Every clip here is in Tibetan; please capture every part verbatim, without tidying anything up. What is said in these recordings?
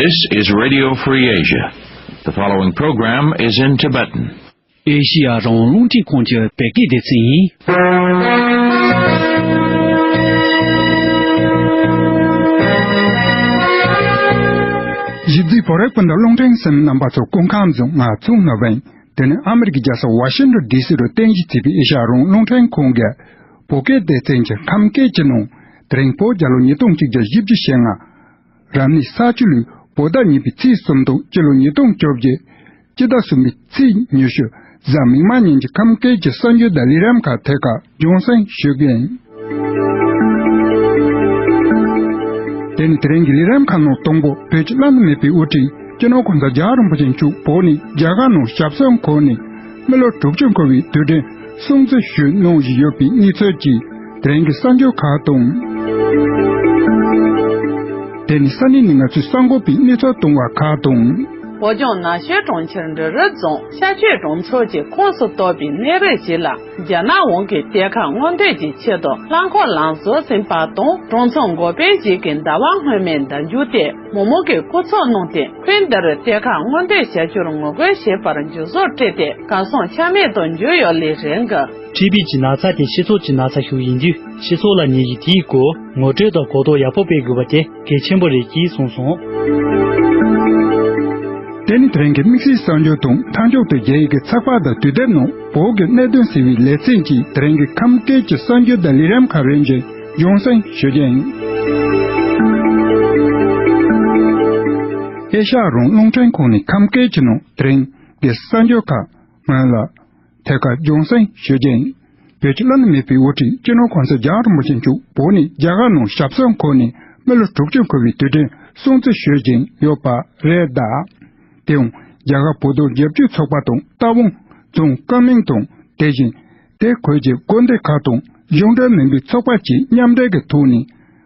This is Radio Free Asia. The following program is in Tibetan. ཨེ་ཤི་ཡ་རང་དབང་རླུང་འཕྲིན་ཁང་གི་བོད་སྐད་སྡེ་ཚན་ཡིན། གཞིས་རྩེ་བོད་རིགས་སྤུན་ཟླ་རླུང་འཕྲིན་གསན་མི་རྣམ་པ་ཚོ་སྐུ་ཁམས་བཟང་། ང་ཚོ་ནོར་བན། དེ་ནི་ཨ་མི་རི་ཀའི་རྒྱལ་ས་ཝ་ཤིང་ཊོན་ཌི་སི་རུ་རྟེན་གཞི་བྱས་པའི་ཨེ་ཤ་ཡ་རང་དབང་རླུང་འཕྲིན་ཁང་གི་བོད་སྐད་སྡེ་ཚན་གྱི་ཁམས་སྐད་ཀྱི་ནང་། དེ་རིང་བོད་རྒྱལ་ལོ་ཉིས་སྟོང་གཅིག་བརྒྱ་བཞི་བཅུ་ཞེ་ལྔ། རབ་གནས་ས་བཅུ་ལོའི་བོད་ཟླ་གཉིས་པའི་ཚེས་སུམ་སྟོང་། སྤྱི་ལོ་ཉིས་སྟོང་བཅོ་བརྒྱད། སྤྱི་ཟླ་གསུམ་པའི་ཚེས་ཉི་ཤུ། གཟའ་མིག་དམར་ཉིན་གྱི་ཁམས་སྐད་ཀྱི་གསར་འགྱུར་དང་ལས་རིམ་ཁག་ཐད་ཀར་རྒྱང་སྲིང་ཞུ་གི་ཡིན། དེ་ནི་དེ་རིང་གི་ལས་རིམ་ཁག་ནང་དང་པོ། བོད་ཀྱི་བླ་ན་མེད་པའི་དབུ་ཁྲིད་སྤྱི་ནོར་གོང་ས་རྒྱལ་བ་རིན་པོ་ཆེ་མཆོག་བོད་ནས་རྒྱ་གར་ནང་ཞབས་སོར་འཁོད་ནས་མི་ལོ་དྲུག་ཅུ་འཁོར་བའི་དུས་དྲན་སྲུང་བརྩི་ཞུས་གནང་བཞིན་ཡོད་པའི་གནས་ཚུལ་གྱི་དེ་རིང་གི་གསར་འགྱུར་ཁག་དང་། དེ་ནི་ས་གནས་ནས་ང་ཚོས་གསར་འགོད་པའི་གནས་ཚུལ་གཏོང་བ་ཁག་དང་། བོད་ལྗོངས་ནག་ཆུའི་གྲོང་ཁྱེར་འབྲི་རུ་རྫོང་ཤར་ཆོས་གྲོང་ཚོ་གི་ཁོངས་སུ་གཏོགས་པའི་གནས་རི་ཞིག་ལ། རྒྱ་ནག་དབང་གིས་གཏེར་ཁ་སྔོག་འདོན་གྱི་ཆེད་དུ་རླངས་འཁོར་ལམ་བཟོ་ཟིན་པ་དང་། གྲོང་ཚོ་འགོ་དཔོན་ཞིག་གིས་ཟླ་བ་སྔོན་མའི་ཟླ་མཇུག་སྟེ་མོག་མོག་གི་སྐུ་ཚབ་གནང་སྟེ། ཁུལ་འདིར་གཏེར་ཁ་སྔོག་འདོན་བྱ་རྒྱུར་ངོ་རྒོལ་བྱས་པར་འཇུ་བཟུང་སྤྲད་དེ། གར་སོང་ཆ་མེད་དུ་གྱུར་ཡོད་ལེ་རེད་འགའ། ཊི་བི་གི་ན་ཚ་དེ་སྤྱི་ཚོགས་ཀྱི་ན་ཚ་ཞིག་ཡིན་དུས། སྤྱི་ཚོགས་ལ་ནད་གཞི་དེའི་སྐོར་ངོ་སྤྲོད་དང་གོ་རྟོགས་ཡག་པོ་སྤེལ་དགོས་པ་དེ་གལ་ཆེན་པོ་རེད་ཅེས་གསུངས་སོང་། དེ་ནི་དེ་རིང་གི་དམིགས་བསལ་གསར་འགྱུར་དང་། མཐའ་མཇུག་ཏུ་རྒྱ་ཡིག་གི་ཚགས་པར་དང་དུས་དེབ་ནང་བོད་ཀྱི་གནད་དོན་ཟེར་བའི་ལེ་ཚན་གྱིས་དེ་རིང་གི་ཁམས་སྐད་ཀྱི་གསར་འགྱུར་དང་ལས་རིམ་ཁག་རིམ་བཞིན་རྒྱང་སྲིང་ཞུ་རྒྱུ་ཡིན། ཨེ་ཤ་ཡ་རང་དབང་རླུང་འཕྲིན་ཁང་ནས་ཁམས་སྐད་ཀྱི་ནང་དེ་རིང་གི་གསར་འགྱུར་ཁག་སྔོན་ལ་ཐད་ཀར་རྒྱང་སྲིང་ཞུ་རྒྱུ་ཡིན། བོད་ཀྱི་བླ་ན་མེད་པའི་དབུ་ཁྲིད་སྤྱི་ནོར་གོང་ས་རྒྱལ་བ་རིན་པོ་ཆེ་མཆོག་བོད་ནས་རྒྱ་གར་ནང་ཞབས་སོར་འཁོད་ནས་མི་ལོ་དྲུག་ཅུ་འཁོར་བའི་དུས་དྲན་སྲུང་བརྩི་ཞུ་བཞིན་ཡོད་པ་རེད་གདའ། དེའང་རྒྱ་གར་བོད་དོན་རྒྱབ་སྐྱོར་ཚོགས་པ་དང་། རྟ་དབང་རྫོང་ཀ་མིང་དང་། དེ་བཞིན་དེ་ཁུལ་གྱི་དགོན་སྡེ་ཁག་དང་། གཞུང་འབྲེལ་མིན་པའི་ཚོགས་པ་བཅས་མཉམ་འབྲེལ་གྱི་ཐོག་ནས།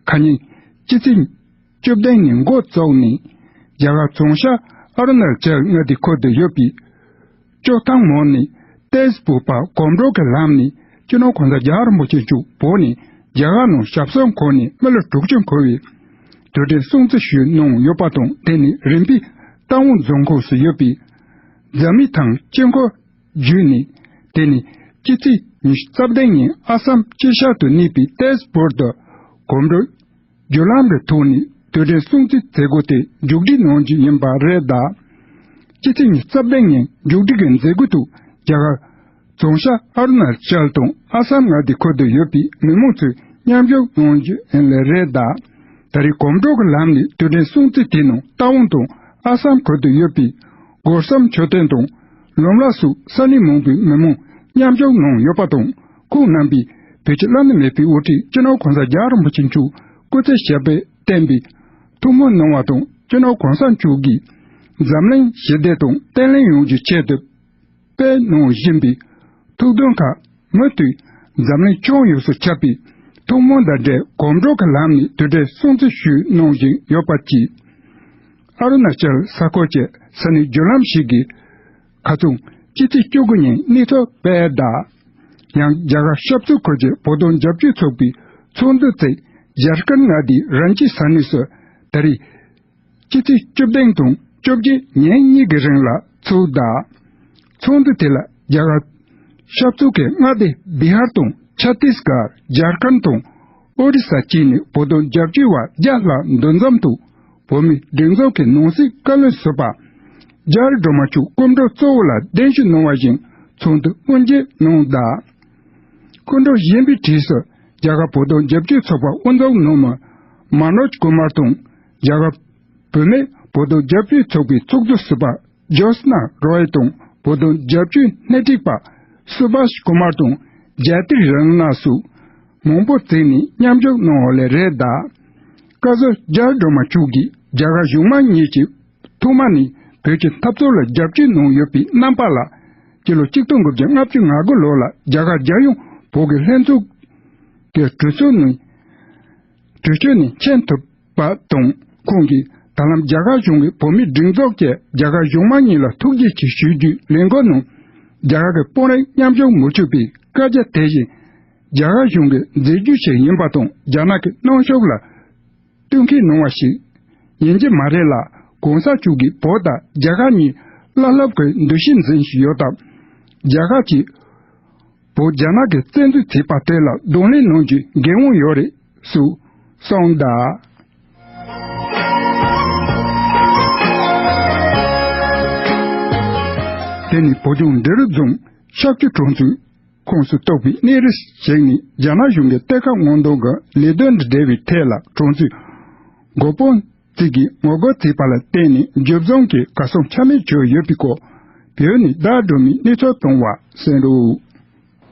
ཁ་ཉིན་སྤྱི་ཚེས་བཅུ་བདུན་ཉིན་འགོ་བཙུགས་ནས། རྒྱ་གར་བྱང་ཤར་ཨ་རུ་ན་ཅལ་མངའ་སྡེའི་ཁུལ་དུ་ཡོད་པའི་ཅོ་ཐང་མོན་ནས་ཏེས་པུར་བར་གོམ་བགྲོད་ཀྱི་ལམ་ནས། སྤྱི་ནོར་གོང་ས་རྒྱལ་བ་རིན་པོ་ཆེ་མཆོག་བོད་ནས་རྒྱ་གར་ནང་ཞབས་སོར་འཁོད་ནས་མི་ལོ་དྲུག་ཅུ་འཁོར་བའི་དུས་དྲན་སྲུང་བརྩི་ཞུས་གནང་ཡོད་པ་དང་། དེ་ནས་རིམ་པས་རྟ་དབང་རྫོང་ཁོངས་སུ་ཡོད་པའི་རྫ་སྨད་ཐང་དཀྱིལ་འཁོར་བརྒྱུད་ནས། དེ་ནས་སྤྱི་ཚེས་ཉི་ཤུ་རྩ་བདུན་ཉིན་ཨ་སམ་དཀྱིལ་ཤར་དུ་གནས་པའི་ཏེས་པུར་དུ་གོམ་བགྲོད་བརྒྱུད་ལམ་གྱི་ཐོག་ནས་དུས་དྲན་སྲུང་བརྩི་མཛད་སྒོ་དེ་མཇུག་སྒྲིལ་གནང་རྒྱུ་ཡིན་པ་རེད་གདའ། སྤྱི་ཚེས་ཉི་ཤུ་རྩ་བདུན་ཉིན་མཇུག་སྒྲིལ་གྱི་མཛད་སྒོ་དུ་རྒྱ་གར་བྱང་ཤར་ཨ་རུ་ན་ཅལ་དང་ཨ་སམ་མངའ་སྡེའི་ཁུལ་དུ་ཡོད་པའི་མི་མང་ཚོས་མཉམ་ཞུགས་གནང་རྒྱུ་ཡིན་ལེ་རེད་གདའ། ད་རེས་གོམ་བགྲོད་ཀྱི་ལམ་ནས་དུས་དྲན་སྲུང་བརྩི་དེ་ནང་རྟ་དབང་དང་ཨ་སམ་ཁུལ་དུ་ཡོད་པའི་སྒོ་བསམ་མཆོད་རྟེན་དང་། ལམ་ལ་སོགས་ས་གནས་མང་པོའི་མི་མང་མཉམ་ཞུགས་གནང་ཡོད་པ་དང་། ཁོང་རྣམ་པས་བོད་ཀྱི་བླ་ན་མེད་པའི་དབུ་ཁྲིད་སྤྱི་ནོར་གོང་ས་རྒྱལ་བ་རིན་པོ་ཆེ་མཆོག་སྐུ་ཚེ་ཞབས་པད་བརྟན་པའི་ཐུགས་སྨོན་གནང་བ་དང་། སྤྱི་ནོར་གོང་ས་མཆོག་གིས་འཛམ་གླིང་ཞི་བདེ་དང་བརྟན་ལྷིང་ཡོང་རྒྱུའི་ཆེད་དུ་སྤེལ་གནང་བཞིན་པའི་ཐུགས་འདུན་ཁག་མུ་མཐུད་འཛམ་གླིང་ཁྱོན་ཡོངས་སུ་ཁྱབ་པའི་ཐུགས་སྨོན་དང་འབྲེལ་གོམ་བགྲོད་ཀྱི་ལམ་ནས་དུས་དྲན་སྲུང་བརྩི་ཞུས་གནང་བཞིན་ཡོད་པ་གཅིག། ཨ་རུ་ན་ཅལ་ས་ཁུལ་གྱི་ས་གནས་བརྒྱུད་ལམ་ཞིག་གིས་ཁ་རྩང་སྤྱི་ཚེས་བཅུ་དགུ་ཉིན་གནས་ཚུལ་སྤེལ་གདའ། ཡང་རྒྱ་གར་ཤར་ཕྱོགས་ཁུལ་གྱི་བོད་དོན་རྒྱབ་སྐྱོར་ཚོགས་པའི་ཚོགས་འདུ་དེ་ཇར་ཁན་མངའ་སྡེའི་རན་ཅི་ས་གནས་སུ་ད་རེས་སྤྱི་ཚེས་བཅུ་བདུན་དང་བཅོ་བརྒྱད་ཉིན་གཉིས་ཀྱི་རིང་ལ་ཚོགས་གདའ། ཚོགས་འདུ་དེ་ལ་རྒྱ་གར་ཤར་ཕྱོགས་ཀྱི་མངའ་སྡེ་བི་ཧར་དང་ཆ་ཏིས་གར། ཇར་ཁན་དང་ཨོ་རི་ས་བཅས་ནས་བོད་དོན་རྒྱབ་སྐྱོར་བ་བརྒྱ་ལྷག་འདུ་འཛོམས་ཐོག་བོད་མིའི་སྒྲིག་འཛུགས་ཀྱི་ནང་སྲིད་བཀའ་བློན་ཟུར་པ་རྒྱ་རི་སྒྲོལ་མ་མཆོག་སྐུ་མགྲོན་གཙོ་བོ་ལ་གདན་ཞུ་གནང་བ་བཞིན་ཚོགས་འདུ་དབུ་འབྱེད་གནང་གདའ། སྐུ་མགྲོན་གཞན་པའི་གྲས་སུ་རྒྱ་གར་བོད་དོན་རྒྱབ་སྐྱོར་ཚོགས་པ་དབུ་འཛུགས་གནང་མི་མ་ནོཇ་ཀུ་མར་དང་། རྒྱ་གར་བུད་མེད་བོད་དོན་རྒྱབ་སྐྱོར་ཚོགས་པའི་ཚོགས་གཙོ་ཟུར་པ་ཇོ་སྣ་རོ་ཡི་དང་། བོད་དོན་རྒྱབ་སྐྱོར་སྣེ་ཁྲིད་པ་སུ་བྷ་ཤ་ཀུ་མར་དང་། ཇཱ་ཏིར་ར་ན་སོགས་མང་པོ་བརྩིས་ནས་མཉམ་ཞུགས་གནང་བ་ལས་རེད་གདའ། བཀའ་ཟུར་རྒྱ་རི་སྒྲོལ་མ་མཆོག་གིས་རྒྱ་གར་གཞུང་མང་གཉིས་ཀྱིས་ཐོག་མ་ནས་བོད་ཀྱི་འཐབ་རྩོད་ལ་རྒྱབ་སྐྱོར་གནང་ཡོད་པའི་རྣམ་པ་ལ། སྤྱི་ལོ་ཆིག་སྟོང་དགུ་བརྒྱ་ལྔ་བཅུ་ང་དགུ་ལོ་ལ་རྒྱ་གར་རྒྱལ་ཡོངས་བོད་ཀྱི་ལྷན་ཚོགས་ཀྱི་གྲོས་ཚོགས་ནས་གྲོས་ཆོད་ནས་ཕྱིན་ཐུབ་པ་དང་། ཁོང་གིས་ད་ལམ་རྒྱ་གར་གཞུང་གིས་བོད་མིའི་སྒྲིག་འཛུགས་ཀྱིས་རྒྱ་གར་གཞུང་མང་གཉིས་ལ་ཐུགས་རྗེ་ཆེ་ཞུ་རྒྱུའི་ལས་འགུལ་ནང་རྒྱ་གར་གྱི་དཔོན་རིགས་མཉམ་ཞུགས་མི་བྱུང་བའི་བཀའ་རྒྱ་དེ་བཞིན་རྒྱ་གར་གཞུང་གི་མཛད་རྗེས་ཤིག་ཡིན་པ་དང་། རྒྱ་ནག་གི་གནོན་ཤུགས་ལ་བསྟུན་མཁས་གནང་བ་ཞིག་ཡིན་གྱི་མ་རེད་ལ། གོང་ས་མཆོག་གིས་བོད་དང་རྒྱ་གར་གཉིས་བླ་སློབ་ཀྱི་འདུ་ཤེས་འཛིན་བཞིན་ཡོད་སྟབས། རྒྱ་གར་གྱིས་བོད་རྒྱ་ནག་གི་བཙན་འཛུལ་བྱས་པ་དེ་ལ་གདོང་ལེན་གནང་རྒྱུའི་འགན་དབང་ཡོད་རེད་ཞེས་གསུངས་གདའ། དེ་ནི་བོད་ལྗོངས་འབྲི་རུ་རྫོང་ཤར་ཆུ་གྲོང་ཚོའི་ཁོངས་སུ་གཏོགས་པའི་གནས་རི་ཞིག་ནས་རྒྱ་ནག་གཞུང་གི་གཏེར་ཁ་སྔོག་འདོན་གྱི་ལས་དོན་དང་འབྲེལ་བའི་ཐད་ལ་གྲོང་ཚོའི་འགོ་དཔོན་ཅིག་གིས་ངོ་རྒོལ་བྱས་པ་ལ་བརྟེན་ནས་འཇུ་བཟུང་གིས་གར་སོང་ཆ་མེད་བྱུང་ཡོད་པའི་སྐོར། བོད་ནས་བདག་སྒྲོལ་མའི་གནས་ཚུལ་གཏོང་བ་གསན་རོགས།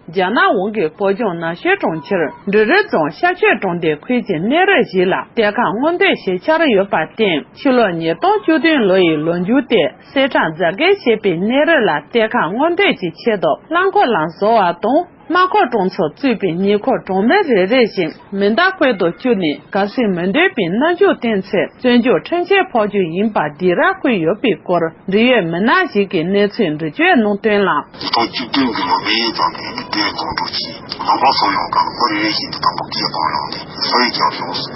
རྒྱ་ནག་དབང་གིས་བོད་ལྗོངས་ནང་ཆེན་གྲོང་ཁྱེར་འབྲི་རུ་རྫོང་ཤར་ཆུ་གྲོང་རྡལ་ཁུལ་གྱི་གནས་རི་ཞིག་ལ་གཏེར་ཁ་སྔོག་འདོན་བྱེད་འཆར་ཡོད་པར་བརྟེན། ཕྱི་ལོ་ཉིས་སྟོང་བཅུ་བདུན་ལོ་ཡི་ལོ་མཇུག་སྟེ་གསེར་ཁྲ་རྫ་སྐན་ཞེས་པའི་གནས་རི་ལ་གཏེར་ཁ་སྔོག་འདོན་གྱི་ཆེད་དུ་རླངས་འཁོར་ལ་བཟོ་བ་དང་། རྨ་ཁོ་གྲོང་ཚོ་གཙོས་པའི་ཉེ་འཁོར་གྲོང་མི་རེ་རེ་བཞིན་མི་བདག་བཀོད་དུ་བཅུག་ནས། གལ་སྲིད་མི་འདོད་པའི་མནར་གཅོད་བསྟེན་ཚེ་བཙོན་འཇུག་ཁྲིམས་ཆད་ཕོག་རྒྱུ་ཡིན་པ་སྡིགས་ར་བསྐུལ་ཡོད་པའི་སྐོར། འབྲེལ་ཡོད་མི་སྣ་ཞིག་གིས་གནས་ཚུལ་འགྲེལ་བརྗོད་གནང་དོན་ལ། ཉིས་སྟོང་བཅུ་བདུན་གྱི་ལོ་མེ་ཡི་ཙམ་ནས་ནི་དེ་གདོང་གྲོགས་ཀྱིས་ནང་པ་སོགས་ཡོང་གང་མི་རེ་རེ་བཞིན་དུ་དང་པོ་སྐད་བཏང་ཡོང་ནས་ས་ཡི་རྒྱབ་ལྗོངས་སུ་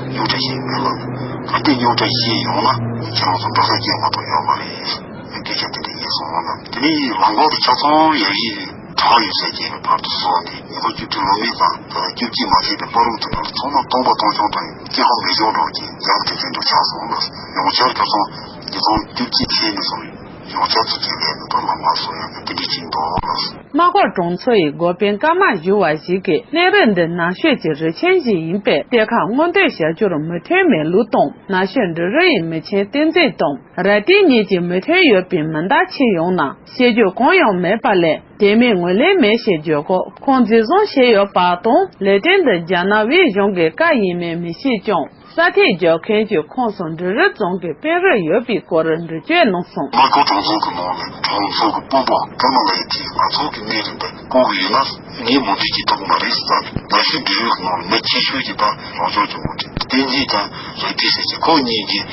རྙོག་དྲ་ཞིག་མེད་ལ། གལ་ཏེ་རྙོག་དྲ་ཞིག་ཡོང་ན་ཁྱེད་རང་ཚོ་འགྲོ་ས་སྐྱེལ་མ་ཐུབ་ཡོད་མ་རེད། སྐད་ཆ་དེ་འདྲ་ཡིན་སོང་ལ། དེ་ནས་ལམ་ཁ་དུ་ཆ་ཚང་ཡོད་ཡིན། གྲགས་ཡོད་ས་ཀྱི་བར་དུ་སོང་ནས་ཉི་མ་བཅུ་དྲུག་ལོ་མེད་ཙམ་བཅུ་གཅིག་མ་ཟིན་པའི་བར་དུ་ན་ཚང་མ་སྟོང་པ་སྟོང་རྐྱང་དང་སྐྱེ་ཁམས་མེ་སྦྱོར་འགྲོ་གི་ཡག་དེ་ཚོ་འགྲོ་ཆགས་སོང་ལ། ཡོངས་ཁྱབ་ཁ་སང་ཉི་ཚང་བཅུ་གཅིག་ཚེས་ནས་བཟུང་ཡོངས་ཁྱབ་ཚོ་ཅིག་ལས་མི་འདུག་ལ་མ་སོང་ཡང་དེ་འདྲ་ཅིག་འདུག་ལ། རྨ་སྐོར་གྲོང་ཚོ་ཡི་འགོ་དཔོན་ཀརྨ་ཞུ་བ་ཞིག་གིས་གནས་རི་འདི་ནགས་ཤོད་ཀྱི་རི་ཆེན་ཞིག་ཡིན་པས་གཏེར་ཁ་སྔོག་འདོན་བྱ་རྒྱུར་མོས་མཐུན་མེད་ལུགས་དང་། ནགས་ཤོད་འབྲི་རུ་ཡི་མི་ཆེན་བསྟན་འཛིན་དང་། ར་ཏི་གཉིས་ཀྱི་མོས་མཐུན་ཡོད་པའི་མི་འདང་ཆེ་ཡོང་ན་བཤད་རྒྱུ་གང་ཡང་མེད་པ་ལས། དེ་མིན་ངོས་ལེན་མེད་ཞེས་བརྗོད་སྐབས། ཁོང་འཛིན་བཟུང་བྱས་ཡོད་པ་དང་། ལས་དོན་འདི་རྒྱ་ནག་དབུས་གཞུང་གི་བཀའ་ཡིན་མིན་མི་ཤེས་ཀྱང་། ས་ཐིག་རྒྱག་མཁན་གྱི་ཁོངས་སུ་འབྲི་རུ་རྫོང་གི་དཔོན་རིགས་ཡོད་པའི་སྐོར་འགྲེལ་བརྗོད་གནང་སོང་། རྨ་སྐོར་གྲོང་ཚོ་གི་ནང་ནས་གྲོང་ཚོ་གི་དཔོན་པོ་ཀརྨ་ལགས་ཀྱིས་ང་ཚོ་གི་གནས་རིམ་པ་བསྐོ་གི་ཡོད་ན་ངས་མོས་མཐུན་བྱེད་ཐུབ་ཀྱི་མ་རེད་ཟེར། ནགས་ཤོད་འབྲི་རུ་གི་ནང་ནས་མི་ཆེ་ཤོས་ཀྱི་ད་རང་སྐྱོང་ལྗོངས་མི་དེ་བསྟན་འཛིན་དང་ར་ཏི་ཟེར་གྱི་ཁོ་གཉིས་ཀྱིས་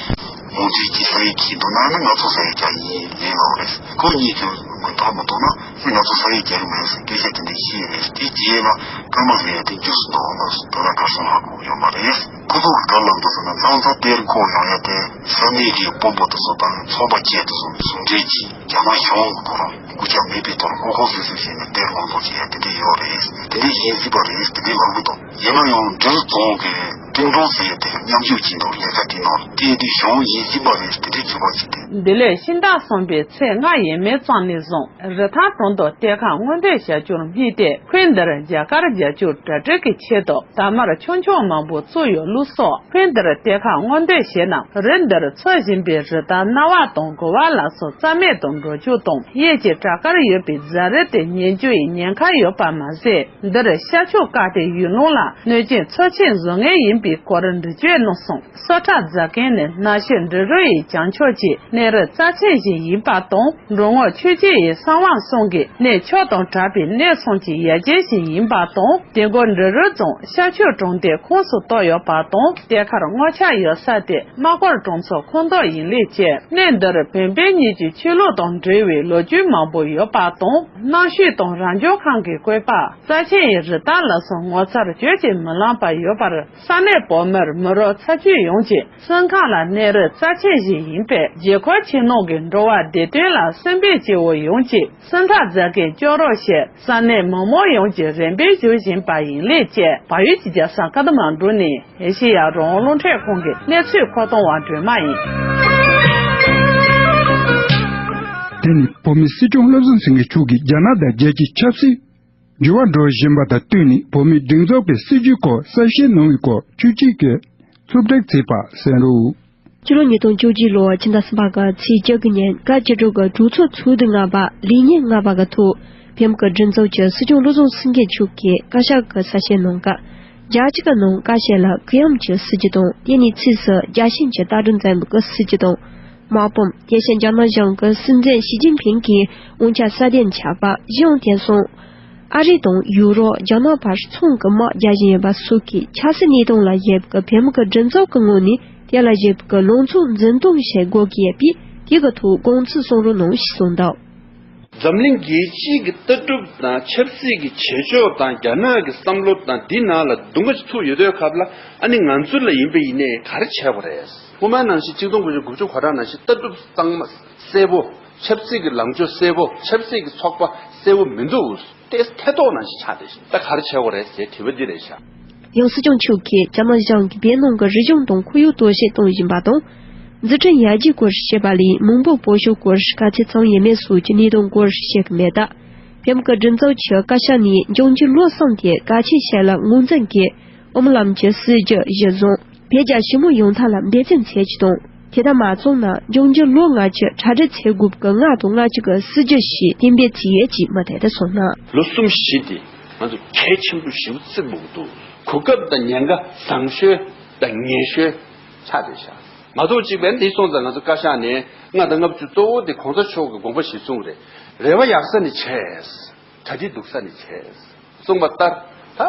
མོས་མཐུན་གྱིས་ས་ཡིག་བྲིས་འདུག་ན་ནི་ང་ཚོ་ས་ཡིག་ཀྱང་ཡིན་ཡིན་ལབ་རེད། ཁོ་གཉིས་ཀྱིས་མོས་མཐུན་མི་འདུག་ན་ང་ཚོ་ས་ཡིག་རྒྱག་གི་མེད་ཟེར་སྐད་ཆ་དེ་འདྲ་བཤད་རེད། དེ་རྗེས་ལ་ཀརྨ་ཟེར་ཡ་དེ་རྒྱུགས་སུ་འདུག་ལབ་སོང་། དེ་ལ་གར་སོང་ཧ་གོ་ཡོད་མ་རེད། ཁོ་ཚོ་གི་ག་ལབ་འདུག་ཟེར་ན་ལྷ་མཚོ་གཏེར་ཁོག་ཡོང་ཡ་དེ་ས་གནས་ཀྱི་དཔོན་པོ་དེ་ཚོ་དང་ཚོང་པ་ཁྱེད་དེ་ཚོ་ཟུང་འབྲེལ་གྱིས་རྒྱ་ནག་གཞུང་གི་ཐོག་རང་སྐུ་ཆ་མེད་པའི་ཐོག་ལ་ཁོ་ཁོ་སོ་སོ་བྱས་ནས་གཏེར་སྔོག་འདོན་བྱེད་ཡ་དེ་འདྲ་ཡོད་རེད། དེ་འདྲ་ཡིན་སྲིད་པ་རེད་དེ་འདྲ་ལབ་གི་འདུག་ཡིན་ན་ཡང་འབྲི་རུ་རྫོང་གི་ཀྲུང་ཀྲུང་ཟེར་ཡ་དེ་མཉམ་ཞུགས་བྱས་འདུག་ལས་ཀ་དེ་ནང་སྐད་དེ་གཞུང་ཡིན་སྲིད་པ་རེད་དེ་འདྲ་བྱེད་པ་བྱས་ཏེ། འདི་ལོའི་ཕྱི་ཟླ་གསུམ་པའི་ཚེས་ལྔ་ཡས་མས་ཙམ་ནས་བཟུང་རི་ཐང་གྲོང་དུ་གཏེར་ཁ་སྔོག་འདོན་བྱ་རྒྱུར་དམིགས་ཏེ། ཁུལ་འདིར་རྒྱ་གར་རྒྱལ་སྐྱོང་གྲ་སྒྲིག་གི་ཆེད་དུ་དར་དམར་ཆུང་ཆུང་མང་པོ་བཙུགས་ཡོད་ལུགས་སོགས། ཁུལ་འདིར་གཏེར་ཁ་སྔོག་འདོན་བྱས་ན་རི་འདིར་འཚོ་བཞིན་པའི་རི་དྭགས་གནའ་བ་དང་དགོ་བ་ལ་སོགས་རྩ་མེད་དུ་འགྲོ་རྒྱུ་དང་། གཡས་ཀྱི་བྲག་དཀར་ཡོད་པའི་རྫ་རི་དེ་ཉིལ་རྒྱུ་ཡི་ཉེན་ཁ་ཡོད་པ་མ་ཟད། འདིར་ཤར་ཕྱོགས་བཀག་སྟེ་ཡུལ་ལུང་ལ་གནོད་སྐྱོན་ཚབས་ཆེན་བཟོ་ངེས་ཡིན་པའི་སྐོར་འགྲེལ་བརྗོད་གནང་སོང་། སོ་ཁྲ་རྫ་མཁན་ནི་ནགས་ཤོད་འབྲི་རུ་ཡི་བྱང་ཕྱོགས་ཀྱི་གནས་རི་རྩ་ཆེན་ཞིག་ཡིན་པ་དང་། འབྲོང་ངོར་ཆོས་རྗེ་ཡི་གསང་བ་གསུམ་གྱི་གནས་མཆོག་དང་གྲགས་པའི་གནས་གསུམ་གྱི་ཡ་གྱལ་ཞིག་ཡིན་པ་དང་། དེ་སྐོར་འབྲི་རུ་རྫོང་ཤར་ཕྱོགས་གྲོང་རྡལ་ཁོངས་སུ་གཏོགས་ཡོད་པ་དང་། གཏེར་ཁར་སྔོག་ཆ་ཡོད་ས་དེ་རྨ་སྐོར་གྲོང་ཚོ་ཁོངས་གཏོགས་ཡིན་ལུགས་བཅས། གནས་འདིར་བོན་བོན་གཉིས་ཀྱི་ཆོས་ལུགས་དང་འབྲེལ་བའི་ལོ་རྒྱུས་མང་པོ་ཡོད་པ་དང་། རྣམ་ཤེས་དང་རང་བྱུང་ཁམས་ཀྱི་བཀོད་པ། རྩ་ཆེན་ཡི་རི་དྭགས་ལ་སོགས་ངོ་མཚར་བརྗོད་ཀྱིས་མི་ལངས་པ་ཡོད་པར། ས་གནས་བོད་མིར་མི་རབས་ཚ་བརྒྱུད་ཡོངས་ཀྱི་སེམས་ཁམས་ལ་གནས་རི་རྩ་ཆེན་ཞིག་ཡིན་པས། རྒྱལ་འཁོར་ཆེ་ནོར་གྱི་འགྲོ་བ་བདེ་དོན་ལ་སེམས་པའི་སྐྱེ་བོ་ཡོངས་ཀྱིས་སེམས་ཐག་རྩ་གི་སྐྱོ་རོགས་ཞེས་ས་གནས་མི་མང་ཡོངས་ཀྱིས་རེ་འབོད་ཞུ་བཞིན་པ་ཡིན་ལུགས་བཅས། བལ་ཡུལ་གྱི་རྒྱལ་ས་ཀ་ཐ་མན་གྲུ་ནས་ཨེ་ཤེ་ཡ་རང་དབང་རླུང་འཕྲིན་ཁང་གི་གནས་ཚུལ་མཁོ་གཏོང་བ་སྒྲོལ་མ་ཡིན། དེ་ནི་བོད་མིའི་སྲིད་སྐྱོང་བློ་བཟང་སེང་གེ་མཆོག་གིས་རྒྱ་ནག་དང་རྒྱལ་སྤྱིའི་ཆབ་སྲིད་འགྱུར་བ་འགྲོ་བཞིན་པ་དང་བསྟུན་ནས་བོད་མིའི་སྒྲིག་འཛུགས་ཀྱི་སྲིད་བྱུས་སྐོར་གསལ་བཤད་གནང་བའི་སྐོར་ཆོས་སྐྱིད་ཀྱིས་རྩོམ་སྒྲིག་བྱས་པ་གསན་རོགས། ཕྱི་ལོ་ཉིས་སྟོང་བཅུ་གཅིག་ལོའི་ཕྱི་ཟླ་གསུམ་པ་གི་ཚེས་བཅུ་དགུ་ཉིན་བཀའ་སྤྱི་ཁྲོད་ཀྱི་གྲོས་ཚོགས་ཚོགས་དུས་ལྔ་པ་ལས་ཉིན་ལྔ་པ་གི་ཐོག་བོད་མི་གི་སྒྲིག་འཛུགས་ཀྱི་སྲིད་སྐྱོང་བློ་བཟང་སེང་གེ་མཆོག་གིས་བཀའ་ཤག་གི་གསལ་བཤད་ནང་གི་རྒྱ་ཆེ་གི་ནང་བཀའ་ཤག་ལ་གུ་ཡངས་ཀྱི་སྲིད་བྱུས་དང་། དེ་ནས་ཚིགས་སུ་རྒྱལ་ཞེན་གྱི་ལྟ་གྲུབ་འཛིན་པའི་སྲིད་བྱུས་དང་། དམག་དཔུང་། དེ་བཞིན་རྒྱ་ནག་གཞུང་གི་སྲིད་འཛིན་ཞི་ཅིན་ཕིང་གིས་དབང་ཆ་སྲ་བརྟན་ཆགས་པ། གཞུང་དེང་སང་ཨ་རི་དང་ཡུ་རོབ། རྒྱ་ནག་བར་ཚོང་གི་དམག་རྒྱག་བཞིན་ཡོད་པ་སོགས་ཀྱི་ཆབ་སྲིད་གནས་སྟངས་ལ་དབྱེ་བའི་བོད་མི་གི་སྒྲིག་འཛུགས་ཀྱི་ངོས་ནས་དེ་ལ་དབྱེ་བའི་ལངས་ཕྱོགས་འཛིན་སྟངས་བྱེད་དགོས་ཀྱི་ཡོད་པས། དེ་གི་ཐོག་དགོངས་ཚུལ་གསུང་རོགས་གནང་ཞེས་གསུངས་འདུག། འཛམ་གླིང་རྒྱལ་སྤྱིའི་གི་ལྟ་གྲུབ་དང་ཆབ་སྲིད་ཀྱི་བྱེད་ཕྱོགས་དང་རྒྱ་ནག་གི་བསམ་བློ་དང་འདི་ནང་ལ་དུང་ག་ཅིག་ཐུག་ཡོད་དུས་སྐབས་ལ། ཨ་ནི་ང་ཚོ་ལ་ཡིན་པ་ཡིན་ནའི་ག་རེ་བྱེད་དགོས་རེད། སྔོན་མ་ནང་བཞིན་གཅིག་སྟོང་དགུ་བརྒྱ་དགུ་བཅུ་གོ་གྲངས་ནང་བཞིན་ལྟ་གྲུབ་གཙང་མ་གསལ་པོ། ཆབ་སྲིད་ཀྱི་ལངས་ཕྱོགས་གསལ་པོ། ཆབ་སྲིད་ཀྱི་ཚོགས་པ་གསལ་པོ་མི་འདུག་དེ་ཐེ་གཏོགས་ནང་བཞིན་ཆགས་བསྡད་ཤིང་། ད་ག་རེ་བྱེད་དགོས་རེད་ཟེར་དྲི་བ་འདི་རེད་ཤག་ཡང་སྲིད་སྐྱོང་མཆོག་གིས་རྒྱ་ནག་གཞུང་གིས་བོད་ནང་གི་རིག་གཞུང་དང་ཁོར་ཡུག་དོ་ཕྱོགས་གཏོང་བཞིན་པ་དང་། འཛུགས་སྐྲུན་ཡར་རྒྱས་སྐོར་བཤད་པ་ལས་མི་འབོར་སྤོ་བཤུད་སྐོར་ག་ཚད་བྱུང་ཡོད་མེད་སོགས་ཀྱི་གནད་དོན་སྐོར་བཤད་ཀྱི་མེད་སྟབས། བོད་མི་གི་སྒྲིག་འཛུགས་ཀྱི་བཀའ་ཤག་ནས་འབྱུང་འགྱུར་ལོ་གསུམ་དེ་གལ་ཆེ་ཤོས་ལ་ངོས་འཛིན་གྱིས། ཨོམ་ལམ་གྱི་སྲིད་ཇུས་གཞི་བཟུང་། བོད་རྒྱ་ཞི་མོལ་ཡོང་ཐབས་ལ་འབད་བརྩོན་བྱེད་ཀྱི་དང་། དེ་ལྟར་མ་བྱུང་ན་འབྱུང་འགྱུར་ལོ་ལྔ་གི་གྲ་སྒྲིག་བྱེད་དགོས་ཀྱི་ལྔ་དང་ལྔ་གཅིག་གི་སྲིད་ཇུས་ཤིག་གཏན་འབེབས་བྱས་ཡོད་ཅེས་མུ་མཐུད་དུ་གསུངས་གནང་། ལོ་གསུམ་བཞི་དེ་ང་ཚོ་གལ་ཆེན་པོ་ཞེ་པོ་བརྩི་དགོས་ཀྱི་འདུག་གོ་སྐབས་དང་ཉེན་ཁ་བཟང་ཤོས་དང་ངན་ཤོས་ཆགས་བསྡད་ཤག་མ་གཏོགས་གཅིག་པ་འདི་སོང་ཙང་ང་ཚོ་བཀའ་ཤག་ནས་ལྔ་དང་ལྔ་བཅུ་གཙོ་བོ་དེ་གོང་ས་མཆོག་གི་དགོངས་པ་གཞིར་བཟུང་རེད། རེ་བ་ཡག་ས་ནས་བྱས། གྲ་སྒྲིག་སྡུག་ས་ནས་བྱས། གསུངས་པ་ལྟར། ད་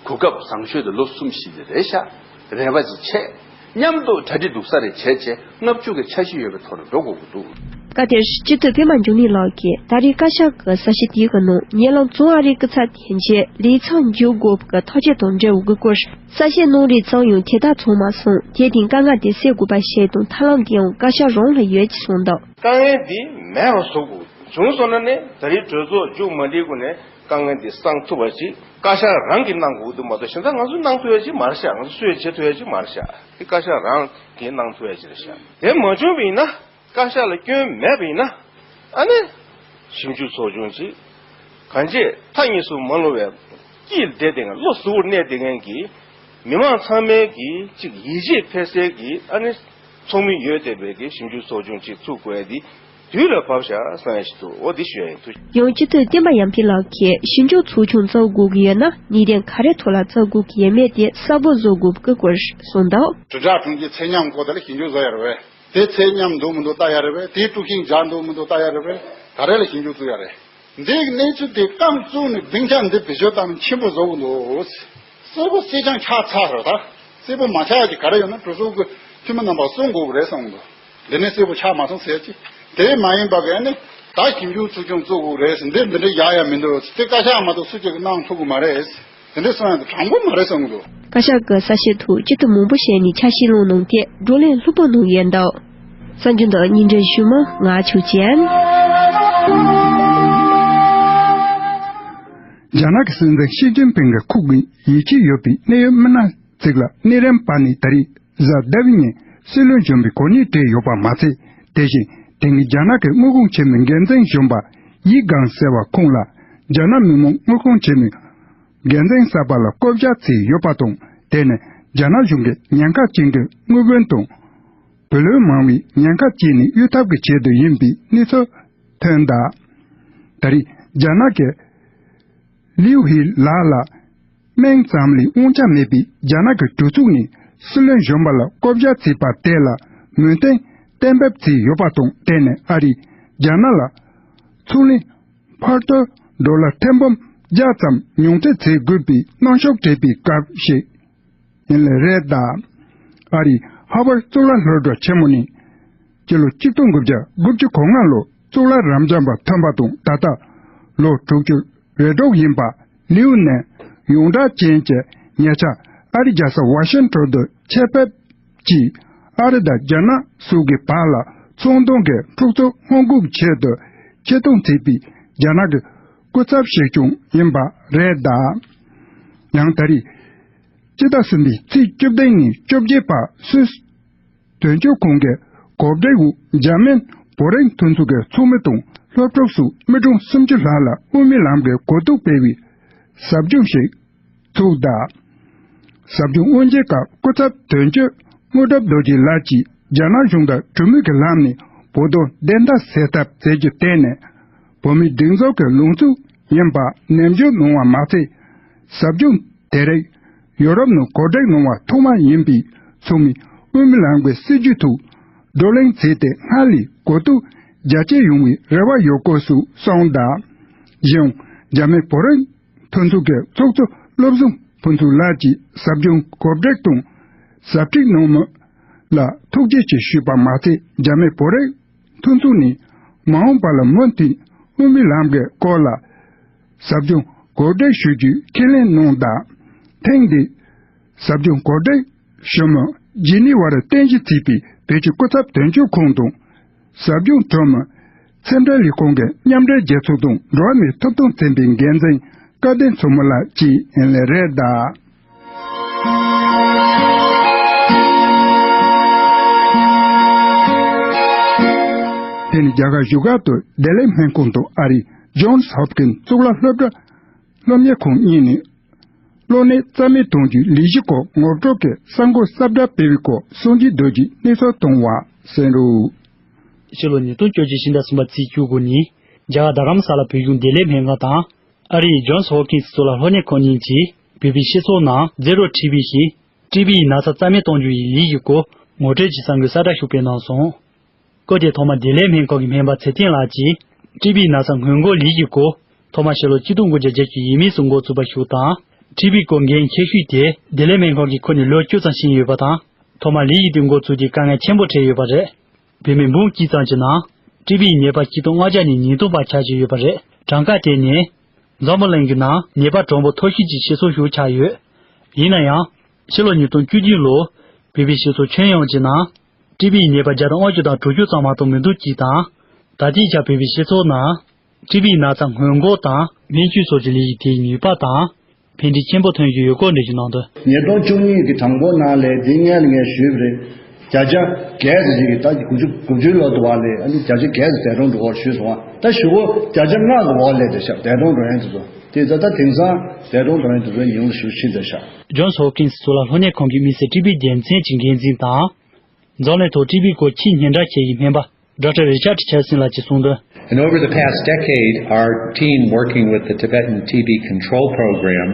གོ་སྐབས་བཟང་ཤོས་དེ་ལོ་གསུམ་བཞི་དེ་རེད་ཤག་རེ་བ་ཅིག་བྱས། མཉམ་དུ་གྲ་སྒྲིག་སྡུག་ས་རེ་བྱས་བྱས། ལྔ་བཅུ་གི་འཆར་གཞི་ཡོད་པའི་ཐོག་ནས་འགྲོ་དགོས་ཀྱི་འདུག་སྐབས་དེར་སྤྱི་འཐུས་པད་མ་འབྱུང་གནས་ལགས་ཀྱིས་ད་རེས་བཀའ་ཤག་གི་གསལ་བཤད་དེའི་ནང་ཉེ་ལམ་བཙོན་ཨ་རིའི་སྐུ་ཚབ་དོན་གཅོད་ལི་ཚང་འཇུག་དགོས་པའི་ཐག་གཅོད་དང་འབྲེལ་བའི་སྐོར་གསལ་བཤད་གནང་རེས་ཙམ་ཡང་དེ་ལྟར་བྱུང་མ་སོང་། དེ་དེང་དཀའ་ངལ་དེ་སེལ་དགོས་པ་ཞིག་དང་ཐབས་ལམ་དེའང་བཀའ་ཤག་རང་ལ་ཡོད་ཅེས་གསུངས་འདུག་དཀའ་ངལ་འདི་མེད་པ་བཟོ་དགོས། བྱུང་སོང་ན་ནི་ད་རེས་གྲོས་ཚོགས་མཇུག་མ་སྒྲིལ་གོང་ནས་དཀའ་ངལ་འདི་སངས་ཐུབ་པ་ཅིག་བཀའ་ཤག་རང་གིས་གནང་དགོས་འདུག་མ་གཏོགས་གཞན་དག་ང་ཚོས་གནང་ཐུབ་ཡ་ཅིག་མ་རེད་ཤག་ང་ཚོས་སུས་བྱེད་ཐུབ་ཡ་ཅིག་མ་རེད་ཤག་དེ་བཀའ་ཤག་རང་གིས་གནང་ཐུབ་ཡ་ཅིག་རེད་ཤག་དེ་མ་བྱུང་བ་ཡིན་ན། བཀའ་ཤག་ལ་སྐྱོན་མེད་པ་ཡིན་ན། ཨ་ནི། ཞིབ་འཇུག་ཚོགས་ཆུང་ཅིག་གང་ཅི་མཐའ་གཉིས་སུ་མ་ལྷུང་བའི་དཀྱིལ་བསྡད་དེ་བློ་གཟུ་བོར་གནས་བསྡད་མཁན་གྱི་མི་མང་ཚང་མའི་གི་ཅིག་ཡིད་ཆེས་འཕེར་སའི་གི་ཨ་ནི་ཚོགས་མི་ཡོད་བསྡད་པའི་གི་ཞིབ་འཇུག་ཚོགས་ཆུང་ཅིག་བཙུགས་དགོས་ཡ་འདི་དུས་ལ་བབ་ཤག་བསམ་ཡ་ཞིག་འདུག་འོ་འདི་ཞུ་ཡ་ཡིན། ཐུགས་རྗེ་ཆེ། ཡང་སྤྱི་འཐུས་བསྟན་པ་ཡར་འཕེལ་ལགས་ཀྱིས་ཞིབ་འཇུག་ཚོགས་ཆུང་བཙུགས་དགོས་ཀྱི་ཡོད་ན་གནད་དོན་ག་རེ་ཐོག་ལ་བཙུགས་དགོས་ཀྱི་ཡོད་མེད་དེ་གསལ་པོ་བཟོ་དགོས་པའི་སྐོར་གསུངས་འདུག་དྲིལ་བསྒྲགས་དྲུང་ཆེ་ཚེ་མཉམ་སྐུ་དེ་ལ་ཞིབ་འཇུག་བཟོ་ཡ་རེད་པས། དེ་ཚད་མཉམ་འདུག་མི་འདུག་ལྟ་ཡ་རེད་པས། དེའི་དཀྲུག་ཤིང་འཇགས་འདུག་མི་འདུག་ལྟ་ཡ་རེད་པས། ག་རེ་ལ་ཞིབ་འཇུག་བཙུགས་ཡ་རེད། འདིའི་གནས་ཚུལ་དེ་རྐང་བཙུགས་ནས་སྡིངས་ཆ་འདི་བེད་སྤྱོད་བཏང་ན་ཆེན་པོ་བཟོ་གི་འདུག་གསལ་པོ་གསལ་རྐྱང་ཆགས་ཚར་རེད་ད། གསལ་པོ་མ་ཆགས་ཀྱི་ག་རེ་ཡོད་ན་གྲོས་ཚོགས་ཀྱི་འཐུས་མི་རྣམ་པ་གསུང་དགོས་ཀྱི་རེད་བསམ་གི་འདུག་འདི་ནས་གསལ་པོ་ཆགས་མ་སོང་ཟེར་གྱི། དེ་མ་ཡིན་པ་གི་ཨ་ནི་ད་ཞིབ་འཇུག་ཚོགས་ཆུང་བཙུགས་དགོས་ཀྱི་རེད་ཟེར། འདི་འདི་འདྲ་ཡག་ཡག་མི་འདུག་དེ་བཀའ་ཤག་མ་གཏོགས་སུ་གཅིག་གིས་གནང་ཐུབ་ཀྱི་མ་རེད། དེ་འདྲ་གསུང་ཡག་དེ་དྲང་པོ་མ་རེད་བསམ་གི་འདུག་བཀའ་ཤག་གི་གསལ་བཤད་ཐོག་སྤྱི་འཐུས་མང་པོ་ཞིག་ནས་ཆ་ཤས་བླངས་གནང་སྟེ་བགྲོ་གླེང་ལྷུག་པོ་གནང་ཡོད་འདུག་གསར་འགྱུར་འདི་སྙན་སྒྲོན་ཞུ་མི་ང་ཆོས་ཅན། རྒྱ་ནག་གི་སྲིད་འཛིན་ཞི་ཅིན་ཕིང་གིས་ཁོང་གི་ཡིད་ཆེས་ཡོད་པའི་གནད་ཡོད་མི་སྣ་ཅིག་ལ་གནས་རིམ་པ་ནས་ད་རེས་གཟའ་ཟླ་བའི་ཉིན་སྲིད་བློན་གཞོན་པའི་གོ་གནས་སྤྲད་ཡོད་པ་མ་ཚད། དེ་བཞིན་དེ་སྔའི་རྒྱ་ནག་གི་དངུལ་ཁང་ཆེན་མོའི་འགན་འཛིན་གཞོན་པ་ཡི་གང་ཟེར་བ་ཁོང་ལ་རྒྱ་ནག་མི་དམངས་དངུལ་ཁང་ཆེན་མོའི་འགན་འཛིན་གསར་པ་ལ་བསྐོ་བཞག་བྱས་ཡོད་པ་དང་། དེ་ནི་རྒྱ་ནག་གཞུང་གིས་ཉེན་ཁ་ཅན་གྱི་དངུལ་བུན་དང་བུ་ལོན་མང་བའི་ཉེན་ཁ་བཅད་ནས་གཡུག་ཐབས་ཀྱི་ཆེད་དུ་ཡིན་པའི་གནས་ཚུལ་ཐོན་གདའ། ད་རེས་རྒྱ་ནག་གིས་ལིའུ་ཧི་ལགས་ལ་སྨན་ཙམ་ལས་དབང་ཆ་མེད་པའི་རྒྱ་ནག་གི་གྲོས་ཚོགས་ནས་སྲིད་བློན་གཞོན་པ་ལ་བསྐོ་བཞག་བྱས་པ་དེ་ལ་མོས་མཐུན་གཏན་འབེབས་བྱས་ཡོད་པ་དང་། དེ་ནི་ཨ་རིས་རྒྱ་ནག་ལ་ཚོང་ལས་ཕར་ཚུར་ཌོ་ལར་ཐེར་འབུམ་བརྒྱ་ཙམ་ཉུང་འཕྲི་བྱེད་དགོས་པའི་གནོན་ཤུགས་སྤྲད་པའི་སྐབས་ཤིག་ཡིན་ལེ་རེད་གདའ། ཨ་རིའི་ཧར་ཝར་གཙུག་ལག་སློབ་གྲྭ་ཆེན་མོ་ནས་སྤྱི་ལོ་གཅིག་སྟོང་དགུ་བརྒྱ་དགུ་བཅུ་གོ་ལྔ་ལོར་གཙུག་ལག་རབ་འབྱམས་པ་ཐོན་པ་དང་། ད་ལྟ་ལོ་དྲུག་ཅུ་རེ་དྲུག་ཡིན་པ་ལིའུ་ནས་ཡོངས་གྲགས་ཅན་གྱི་ཉེ་ཆར་ཨ་རིའི་རྒྱལ་ས་ཝ་ཤིང་ཊོན་དུ་ཆེད་ཕེབས་ཀྱིས་ཨ་རི་དང་རྒྱ་ནག་སོགས་ཀྱི་བར་ལ་ཚོང་དོན་གྱི་འཁྲུག་རྩོད་སྔོན་འགོག་ཆེད་དུ་ཆེད་གཏོང་བྱས་པའི་རྒྱ་ནག་གི་སྐུ་ཚབ་ཞིག་ཀྱང་ཡིན་པ་རེད་གདའ། ཡང་ད་རེས་སྤྱི་ཟླ་གསུམ་པའི་ཚེས་བཅུ་བདུན་ནས་བཅོ་བརྒྱད་བར་སུད་སི་དོན་གཅོད་ཁང་གི་གོ་སྒྲིག་འོག་འཇར་མན་བོ་རིང་མཐུན་ཚོགས་ཀྱི་ཚོགས་མི་དང་སློབ་ཕྲུག་སོགས་མི་གྲངས་སུམ་ཅུ་ལྷག་ལ་དབུ་མའི་ལམ་གྱི་གོ་རྟོགས་སྤེལ་བའི་ཟབ་སྦྱོང་ཞིག་ཚུགས་གདའ། ཟབ་སྦྱོང་དབུ་འབྱེད་སྐབས་སྐུ་ཚབ་དོན་གཅོད་དངོས་གྲུབ་རྡོ་རྗེ་ལགས་ཀྱིས་རྒྱ་ནག་གཞུང་དང་གྲོས་མོལ་གྱི་ལམ་ནས་བོད་དོན་བདེན་མཐའ་གསལ་ཐབས་མཛད་རྒྱུ་དེ་ནི་བོད་མིའི་སྒྲིག་འཛུགས་ཀྱི་ལངས་ཕྱོགས་ཡིན་པ་ནན་བརྗོད་གནང་བ་མ་ཚད། ཟབ་སྦྱོང་དེ་རིང་ཡོ་རོབ་ནང་གོ་སྒྲིག་གནང་བ་ཐོག་མ་ཡིན་པས། ཚང་མས་དབུ་མའི་ལམ་གྱི་སྲིད་བྱུས་ཐོག་བགྲོ་གླེང་བྱས་ཏེ་སྔར་ལས་གོ་རྟོགས་རྒྱ་སྐྱེད་ཡོང་བའི་རེ་བ་ཡོད་སྐོར་སོགས་གསུངས་གདའ། གཞན་འཇར་མན་བོད་རིགས་མཐུན་ཚོགས་ཀྱི་ཚོགས་གཙོ་བློ་བཟང་ཕུན་ཚོགས་ལགས་ཀྱིས་ཟབ་སྦྱོང་གོ་སྒྲིག་དང་ཟབ་ཁྲིད་གནང་མི་ལ་ཐུགས་རྗེ་ཆེ་ཞུས་པ་མ་ཚད། འཇར་མན་བོད་རིགས་མཐུན་ཚོགས་ནས་མ་འོངས་པ་ལ་མུ་མཐུད་ དབུ་མའི་ལམ་གྱི་སྐོར་ལ་ཟབ་སྦྱོང་གོ་སྒྲིག་ཞུ་རྒྱུའི་ཁས་ལེན་གནང་དང་། ཐེངས་འདིའི་ཟབ་སྦྱོང་གོ་སྒྲིག་ཞུ་མི་ཇི་ནི་ཝར་རྟེན་གཞི་བྱས་པའི་བོད་ཀྱི་སྐུ་ཚབ་དོན་གཅོད་ཁང་དང་། ཟབ་སྦྱོང་གྲོལ་མི་ཚན་རིག་ལས་ཁུངས་ཀྱི་མཉམ་འབྲེལ་རྒྱལ་ཚོགས་དང་འགྲོ་བ་མིའི་ཐོབ་ཐང་ཚན་པའི་འགན་འཛིན་སྐལ་ལྡན་མཚོ་མོ་ལགས་བཅས་ཡིན་ལེ་རེད་གདའ། དེ་ནི་རྒྱ་གར་བཞུགས་སྒར་དུ་བདེ་ལེགས་སྨན་ཁང་དང་ཨ་རིའི་ཇོན་སི་ཧོབ་ཀིན་གཙུག་ལག་སློབ་གྲྭ་སློབ་གཉེར་ཁང་གཉིས་ནས། གློ་ནད་རྩ་མེད་གཏོང་རྒྱུའི་ལས་གཞི་སྐོར་ངོ་སྤྲོད་ཀྱི་གསར་འགོད་གསལ་བསྒྲགས་སྤེལ་བའི་སྐོར་སངས་རྒྱས་རྡོ་རྗེས་སྙན་སེང་གཏོང་བ་གསན་རོགས། ཕྱི་ལོ་ཉིས་སྟོང་བཅོ་བརྒྱད་ཕྱི་ཟླ་གསུམ་པ་ཚེས་བཅུ་དགུ་ཉིན་རྒྱ་གར་རྡ་རམ་ས་ལ་བོད་གཞུང་བདེ་ལེགས་སྨན་ཁང་དང་ཨ་རིའི་ཇོན་སི་ཧོབ་ཀིན་སི་གཙུག་ལག་སློབ་གཉེར་ཁང་གཉིས་ཀྱིས་བོད་པའི་སྤྱི་ཚོགས་ནང་ཛེ་རོ་ཊི་བི་ཞེས་ཊི་བི་ཡི་ན་ཚ་རྩ་མེད་གཏོང་རྒྱུ་ཡི་ལས་ཀྱི་སྐོར་ངོ་སྤྲོད་ཀྱི་གསར་འགོད་གསལ་བསྒྲགས་ཤིག་སྤེལ་གནང་སོང་། སྐབས་དེར་ཐོག་མར་བདེ་ལེགས་སྨན་ཁང་གི་སྨན་པ་ཚེ་བརྟན་ལགས་ཀྱིས་ཊི་བི་ཡི་ན་ཚ་སྔོན་འགོག་ལས་ཀྱི་སྐོར་ཐོག་མར་ཕྱི་ལོ་ཆིག་སྟོང་དགུ་བརྒྱ་བརྒྱད་ཅུ་ཡས་མས་སུ་འགོ་བཙུགས་པ་ཞིག་དང་། ཊི་བི་སྐོར་འགན་འཁྱེར་ཤུལ་དེ་བདེ་ལེགས་སྨན་ཁང་གི་ཁུར་ནས་ལོ་བཅུ་ཙམ་ཕྱིན་ཡོད་པ་དང་། ཐོག་མར་ལས་ཀྱི་དུས་འགོ་བཙུགས་དུས་དཀའ་ངལ་ཆེན་པོ་འཕྲད་ཡོད་པ་རེད། བོད་མི་འབུམ་གཅིག་ཙམ་གྱི་ནང་ཊི་བི་ཡི་ནད་པ་ཆིག་སྟོང་ལྔ་བརྒྱ་ནས་ཉིས་སྟོང་བར་ཆགས་ཀྱི་ཡོད་པ་རེད། གྲངས་ཀ་དེ་ནི་འཛམ་བུ་གླིང་གི་ནང་ནད་པ་གྲངས་འབོར་མཐོ་ཤོས་ཀྱི་སྤྱི་ཚོགས་ཤིག་ཆགས་ཡོད། ཡིན་ན་ཡང་། ཕྱི་ལོ་ཉིས་སྟོང་བཅུ་བདུན་ལོར་བོད་པའི་སྤྱི་ཚོགས་ཁྱོན་ཡོངས་ཀྱི་ནང་ཊི་བི་ཡི་ནད་པ་བརྒྱ་དང་ལྔ་བཅུ་དང་དྲུག་ཅུ་ཙམ་མ་གཏོགས་མི་འདུག་ཅིག་དང་། ད་ལྟའི་ཆར་བོད་པའི་སྤྱི་ཚོགས་ནང་ཊི་བི་ཡི་ན་ཚ་སྔོན་འགོག་དང་སྨན་བཅོས་སོགས་ཀྱི་ལས་ཀྱི་དེའི་ནུས་པ་དང་། ཕན་འབྲས་ཆེན་པོ་ཐོན་བཞིན་ཡོད་སྐོར་འགྲེལ་བརྗོད་གནང་དོན། ཉིས་སྟོང་བཅུ་གཉིས་ཀྱི་གྲངས་འབོར་ནང་ལས་འདི་སྔོན་ལ་ངས་ཞུས་པ་རེད། བརྒྱ་ཆ་བརྒྱད་ཙམ་ཞིག་གིས་ད་དགུ་བཅུ་དགུ་བཅུའི་ལོ་དུ་བ་ལས་ཨ་ནི་བརྒྱ་ཆ་བརྒྱད་ཙམ་འདས་གྲོངས་འགྲོ་བར་ཞུས་སོང་བ། ད་གཞུག་གུ་བརྒྱ་ཆ་ལྔ་གི་འོག་སླེབས་བསྡད་ཤག་འདས་གྲོངས་འགྲོ་ཡག་དེ་ཚོ། དེ་ཚོ་ད་དེང་སང་འདས་གྲོངས་འགྲོ་ཡག་དེ་ཚོའི་ཉུང་ལ་ཞེ་པོ་ཕྱིན་བསྡད་ཤག་ཇོན་སི་ཧོབ་ཀིན་སི་གཙུག་ལག་སློབ་གཉེར་ཁང་གི་དམིགས་བསལ་ཊི་བི་སྡེ་ཚན་གྱི་འགན་འཛིན་དང་། འཛམ་གླིང་ཐོག་ཊི་བི་སྐོར་ཆེས་སྙན་གྲགས་ཆེ་བའི་སྨན་པ་ཌོག་ཊར་རི་ཆར་ཌི་ཆར་སན་ལགས་ཀྱིས་གསུངས་དོན། And over the past decade, our team working with the Tibetan T B Control Program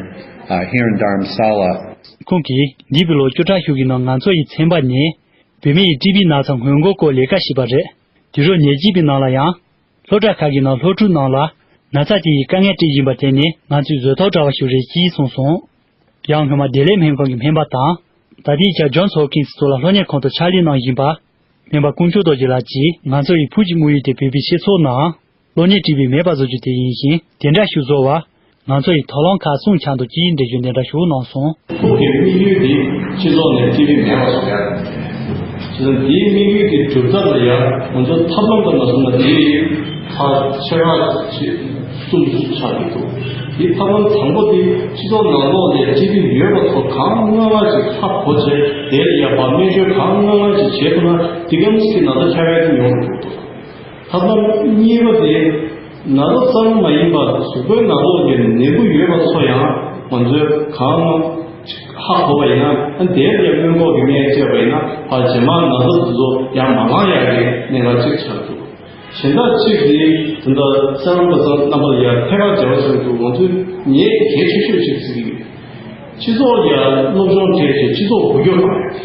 uh, here in Dharamsala. ཁོང་གིས་འདས་པའི་ལོ་བཅུ་ཕྲག་ཤིག་གི་ནང་ང་ཚོ་ཡི་ཚན་པ་ནས་བོད་མི་ཡི་ཊི་བི་ན་ཚ་སྔོན་འགོག་སྐོར་ལས་ཀ་བྱས་པ་རེད། དུས་རབས་ཉེར་གཅིག་པའི་ནང་ལ་ཡང་། སློབ་གྲྭ་ཁག་གི་ནང་སློབ་ཕྲུག་རྣམས་ལ་ན་ཚ་དེ་ཡི་དཀའ་ངལ་སྤྲད་བཞིན་པ་དེ་ནི་ང་ཚོའི་བཟོད་ཐོག་བྲལ་བ་ཞིག་རེད་ཅེས་གསུངས་སོང་། ཡང་སྔོན་མ་བདེ་ལེགས་སྨན་ཁང་གི་སྨན་པ་དང་། ད་ལྟའི་ཆར་ཇོན་སི་ཧོབ་ཀིན་སི་གཙུག་ལག་སློབ་གཉེར་ཁང་དུ་ཕྱག་ལས་གནང་བཞིན་པ། སྨན་པ་དཀོན་མཆོག་རྡོ་རྗེ་ལགས་ཀྱིས་ང་ཚོ་ཡི་ཕུགས་ཀྱི་དམིགས་ཡུལ་དེ་བོད་པའི་སྤྱི་ཚོགས་ནང་། གློ་ནད་ཊི་བི་མེད་པ་བཟོ་རྒྱུ་དེ་ཡིན་ཞིང་། དེ་འདྲ་ཞིག་བཟོ་བར། ང་ཚོ་ཡི་དོ་སྣང་ཁག་གསུམ་ཆགས་འདུག་ཅེས་འགྲེལ་བརྗོད་འདི་འདྲ་ཞུ་གནང་སོང་། ཁོང་གི་དམིགས་ཡུལ་འདི་སྤྱི་ཚོགས་ནས་ཊི་བི་མེད་པ་བཟོ་ཡག་རེད། བྱས་ཙང་འདིའི་དམིགས་ཡུལ་འདི་སྒྲུབ་ཐབས་ལ་ཡང་ང་ཚོ་ཐབས་ལམ་དང་མ་བཟུང་ན་འདི་ཁག་ཆེ་ཁག་ཆེ་གསུམ་ཆགས་ཀྱི་འདུག་འདིའི་ཐབས་ལམ་དང་པོ་འདི་སྤྱི་ཚོགས་ནང་ལོགས་ནས་ཊི་བི་ཡོད་པ་ཚོ་གང་སྔ་སྔ་ཅིག་ཧ་གོ་བྱས་དེ་ལ་ཡང་བ་སྨན་བཅོས་གང་སྔ་སྔ་ཅིག་བྱེད་ཐུབ་ན་འདི་གམ་སི་ན་ཚ་ཁྱབ་ཡག་དེ་ཉུང་རུ་འགྲོ་གི་འདུག་ཐབས་ལམ་གཉིས་པ་དེ། ན་ཚ་ཙམ་མ་ཡིན་པར་གཟུགས་པོའི་ནང་ལོགས་ཀྱི་ནད་འབུ་ཡོད་པ་ཚོ་ཡང་ང་ཚོས་གང་མང་ཧ་གོ་བ་ཡིན་ན། ཨ་དེའི་སྔོན་འགོག་གི་སྨན་བཅོས་པ་ཡིན་ན་ཕར་རྗེས་མ་ན་ཚ་དེ་ཚོ་ཡང་མ་ལངས་ཡག་གི་གནད་འགག་ཅིག་ཆགས་འདུག་གཞན་དག་ཅིག་དེ་དེ་འདྲ་གསར་ལམ་པ་ཚོ་རྣམ་པ་ལ་ཡང་ཐད་ཀར་འབྲེལ་བ་བྱུང་འདུག་ང་ཚོས་ངས་གལ་ཆེ་ཤོས་ཅིག་བརྩི་གི་ཡོད། སྤྱི་ཚོགས་ཀྱི་སློབ་སྦྱོང་བྱས་རྗེས་སྤྱི་ཚོགས་འགུལ་སྐྱོད་གཏོང་ཡག་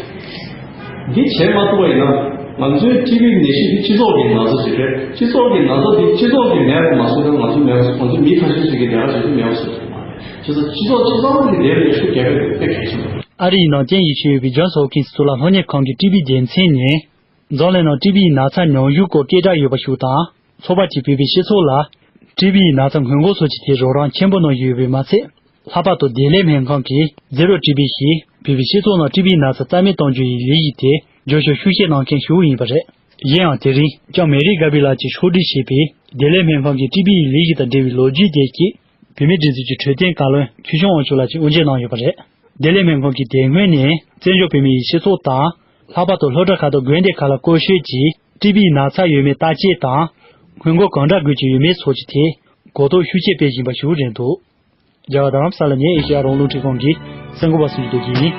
འདི་བྱེད་མ་ཐུབ་པ་ཡིན་ན། ང་ཚོའི་ཊི་བི་ནད་གཞི་འདི་སྤྱི་ཚོགས་ཀྱི་ན་ཚ་ཞིག་རེད། སྤྱི་ཚོགས་ཀྱི་ན་ཚ་འདི་སྤྱི་ཚོགས་ཀྱིས་མེད་པ་མ་བཟོས་ན་ང་ཚོ་མེད་པ་བཟོ། ང་ཚོ་མི་ཁ་ཤས་ཤིག་གིས་ལས་ཀ་བྱེད་རྒྱུ་མེད་པ་བཟོ་ཐུབ་མ་རེད། བྱས་ཙང་སྤྱི་ཚོགས་སྤྱི་ཚོགས་ཀྱི་ལས་ལ་ཤུགས་རྒྱག་དགོས་དཔེ་གལ་ཆེན་པོ་རེད། ཨ་རིའི་ནང་རྟེན་གཞི་བྱས་ཡོད་པའི་ཇོན་སི་ཧོབ་ཀིན་སི་གཙུག་ལག་སློབ་གཉེར་ཁང་གི་ཊི་བི་སྡེ་ཚན་ནས། འཛམ་གླིང་ནང་ཊི་བིའི་ན་ཚ་ཉུང་གཞུག་སྐོར་སྐད་གྲགས་ཡོད་པ་ཞིག་དང་། ཚོགས་པ་དེས་བོད་པའི་སྤྱི་ཚོགས་ལ་ཊི་བིའི་ན་ཚ་སྔོན་འགོག་སོགས་ཀྱི་ཐད་རོགས་རམ་ཆེན་པོ་གནང་བཞིན་ཡོད་པས་མ་ཚད། ལྷག་པར་དུ་བདེ་ལེགས་སྨན་ཁང་གིས་ཛེ་རོ་ཊི་བི་ཞེས་བོད་པའི་སྤྱི་ཚོགས་ནང་ཊི་བིའི་ན་ཚ་རྩ་མེད་གཏོང་རྒྱུ་ཡི་ལས་གཞི་དེ་རྒྱབ་སྐྱོར་ཤུགས་ཆེ་གནང་མཁན་ཞིག་ཡིན་པ་རེད། གཞན་ཡང་དེ་རིང་ལྕམ་མེ་རི་གྷ་བི་ལགས་ཀྱིས་ཕྱོགས་སྒྲིག་བྱས་པའི་བདེ་ལེགས་སྨན་ཁང་གི་ཊི་བིའི་ལས་གཞི་དང་འབྲེལ་བའི་ལོ་རྒྱུས་དེ་གཅིག་བོད་མིའི་སྒྲིག་འཛུགས་ཀྱི་གྲོས་སྟོན་བཀའ་བློན་ཆོས་སྐྱོང་དབང་ཕྱུག་ལགས་ཀྱིས་དབུ་འབྱེད་གནང་ཡོད་པ་རེད། བདེ་ལེགས་སྨན་ཁང་གིས་དེ་སྔོན་ནས་བཙན་བྱོལ་བོད་མི་ཡི་སྤྱི་ཚོགས་དང་། ལྷག་པར་དུ་སློབ་གྲྭ་ཁག་དང་དགོན་སྡེ་ཁག་ལ་སྐོར་སྐྱོད་ཀྱིས་ཊི་བིའི་ན་ཚ་ཡོད་མེད་བརྟག་དཔྱད་དང་། སྔོན་འགོག་གང་འདྲ་དགོས་ཀྱི་ཡོད་མེད་སོགས་ཀྱི་ཐད་གོ་རྟོགས་ཤུགས་ཆེ་སྤེལ་བཞིན་པ་ཞིག་རེད་འདུག་རྒྱ་གར་རྡ་རམ་ས་ལ་ནས་ཨེ་ཤེ་ཡ་རང་དབང་རླུང་འཕྲིན་ཁང་གི་གསར་འགོད་པ་སུ་ཡིན་དུ་ཡིན།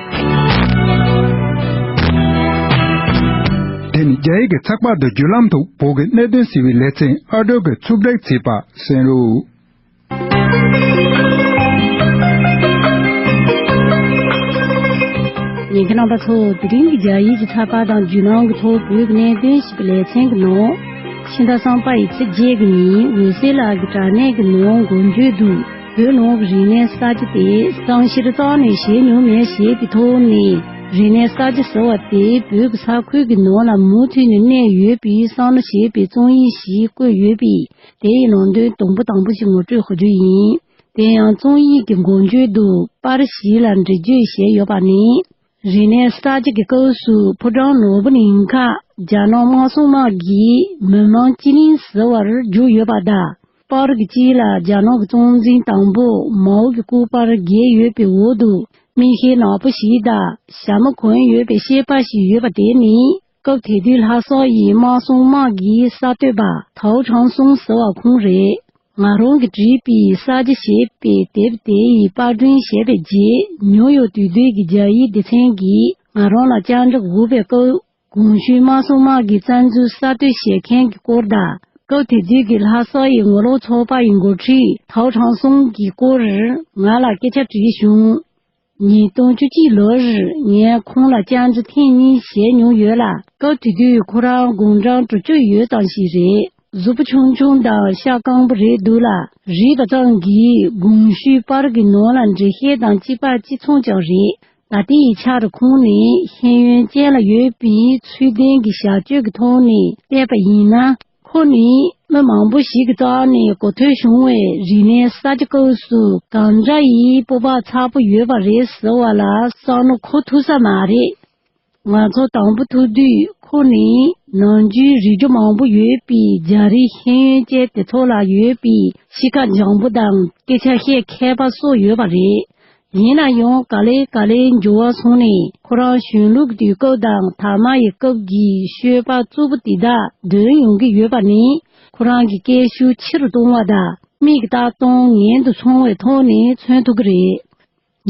དེ་ནི་རྒྱ་ཡིག་གི་ཚགས་པར་དུ་བརྒྱུད་ལམ་དུ་བོད་ཀྱི་གནད་དོན་ཟེར་བའི་ལེ་ཚན་ཨ་སྒྲོལ་གྱིས་ཚུགས་སྒྲིག་བྱས་པ་གསན་རོགས། ཉན་མཁན་རྣམ་པ་ཚོ། དེ་རིང་གི་རྒྱ་ཡིག་གི་ཚགས་པར་དང་བརྒྱུད་ལམ་གྱི་ཐོག་བོད་ཀྱི་གནད་དོན་ཞེས་པའི་ལེ་ཚན་གྱི་ནང་། ཕྱི་ཟླ་གསུམ་པ་ཡི་ཚེས་བརྒྱད་ཀྱི་ཉིན་འོད་ཟེར་ལགས་ཀྱི་དྲ་གནས་ཀྱི་ནང་འགོ་འཛུགས་དུ་བོད་ནང་གི་རིག་གནས་གསར་བརྗེ་དེ་གཙང་ཤེར་རྩ་ནས་བྱེད་མྱོང་མེད་ཞེས་པའི་ཐོག་ནས། རིག་གནས་གསར་བརྗེ་ཟེར་བ་དེ་བོད་ཀྱི་ས་ཁུལ་གྱི་ནང་ལ་མུ་མཐུད་ནས་གནས་ཡོད་པའི་བསམ་བློ་ཞེས་པའི་རྩོམ་ཡིག་ཞིག་བཀོད་ཡོད་པས། དེ་ཡི་ནང་དོན་དུམ་བུ་དང་པོ་ཞིག་ངོ་སྤྲོད་ཞུ་རྒྱུ་ཡིན། དེ་ཡང་རྩོམ་ཡིག་གི་འགོ་མཇུག་ཏུ་པར་ཞིག་ལ་འགྲེལ་བརྗོད་བྱས་ཡོད་པ་ནི། རིག་གནས་གསར་བརྗེ་གི་སྐབས་སུ་ཕོ་བྲང་ནོར་བུ་གླིང་ཁ་རྒྱ་ནག་དམར་གཞུང་དམག་གིས་མི་མང་སྤྱི་གླིང་ཟེར་བར་བསྒྱུར་ཡོད་པ་དང་། པར་གྱི་དཀྱིལ་ལ་རྒྱ་ནག་གི་གཙང་འཛིན་དང་པོ་མའོ་གི་སྐུ་པར་བརྒྱབ་ཡོད་པའི་འོག་ཏུ་མིག་ཤེལ་ནག་པོ་ཞིག་དང་ཞྭ་མོ་གོན་ཡོད་པའི་སྐྱེས་པ་ཞིག་ཡོད་པ་དེ་ནི། སྐབས་དེ་དུས་ལྷ་ས་ཡི་དམར་གཞུང་དམག་གི་གསར་གཏོད་པ་ཐའོ་ཁྲང་སུང་ཟེར་བ་ཁོང་རེད། ང་རང་གིས་བྲིས་པའི་གསར་བརྗེ་ཞེས་པའི་དེབ་དེ་ཡི་པར་སྐྲུན་བྱས་པའི་རྗེས། ནིའུ་ཡོག་དུས་སྡོད་ཀྱི་རྒྱ་ཡིག་སྡེ་ཚན་གྱིས་ང་རང་ལ་བཅར་འདྲི་འོས་པའི་སྐབས། གོང་ཞུས་དམར་གཞུང་དམག་གིས་བཙན་འཛུལ་གསར་གཏོད་བྱེད་མཁན་གྱི་སྐོར་དང་། སྐབས་དེ་དུས་ཀྱི་ལྷ་ས་ཡི་ངོ་ལོག་ཚོགས་པ་ཡི་འགོ་ཁྲིད་ཐའོ་ཁྲང་སུང་གི་སྐོར་ང་ལ་སྐད་ཆ་དྲིས་བྱུང་། ཉིས་སྟོང་བཅུ་གཅིག་ལོར་ངས་ཁོང་ལ་བཅར་འདྲི་ཐེངས་གཉིས་བྱས་མྱོང་ཡོད་ལ། སྐབས་དེ་དུས་ཁོ་རང་དགུང་གྲངས་དྲུག་ཅུ་ཡོད་ཙམ་ཞིག་རེད། གཟུགས་པོ་ཆུང་ཆུང་དང་ཤ་སྐམ་པོ་རེད་འདུག་ལ། རིག་པ་ཙམ་གྱིས་གོང་ཞུས་པར་གྱི་ནང་ལ་འགྲེལ་བཤད་དང་གཅིག་པ་གཅིག་མཚུངས་ཀྱང་རེད། ད་ལྟའི་ཆར་ཁོང་ནི་ཤེས་ཡོན་ཅན་ལ་ཡོད་པའི་ཚུལ་ལྡན་གྱི་བྱ་སྤྱོད་ཀྱི་ཐོག་ནས་བལྟས་པ་ཡིན་ན། ཁོ་ནི་མི་མང་པོ་ཞིག་གི་རྩ་ནས་གོ་ཐོས་བྱུང་བའི་རིག་གནས་གསར་བརྗེ་སྐབས་སུ་གང་འདྲ་ཡི་སྤོབས་པ་ཚ་པོ་ཡོད་པ་རེད་ཟེར་བ་ལ་བསམ་བློ་འཁོར་ཐུབ་ས་མ་རེད། ང་ཚོ་དང་པོ་ཐུག་དུས་ཁོ་ནི་ནམ་རྒྱུན་རིག་རྒྱུ་མང་པོ་ཡོད་པའི་རྒྱ་རིགས་ཤེས་ཡོན་ཅན་དེ་ཚོ་ལ་ཡོད་པའི་གཤིས་ཀ་འཇམ་པོ་དང་སྐད་ཆ་བཤད་མཁས་པ་སོགས་ཡོད་པ་རེད། ཡིན་ན་ཡང་ག་ལེ་ག་ལེ་འགྱུར་བ་སོང་ནས་ཁོ་རང་གཞོན་ལུགས་དུས་སྐབས་དང་ཐ་མ་ཡི་སྐབས་ཀྱི་སྤྱོད་པ་རྩུབ་པོ་དེ་དག་འདོན་ཡོང་གི་ཡོད་པ་ནི་ཁོ་རང་གི་སྐད་ཤུགས་ཆེ་རུ་གཏོང་བ་དང་མིག་ལྟ་སྟངས་ངན་དུ་སོང་བའི་ཐོག་ནས་མཚོན་ཐུབ་ཀྱི་རེད།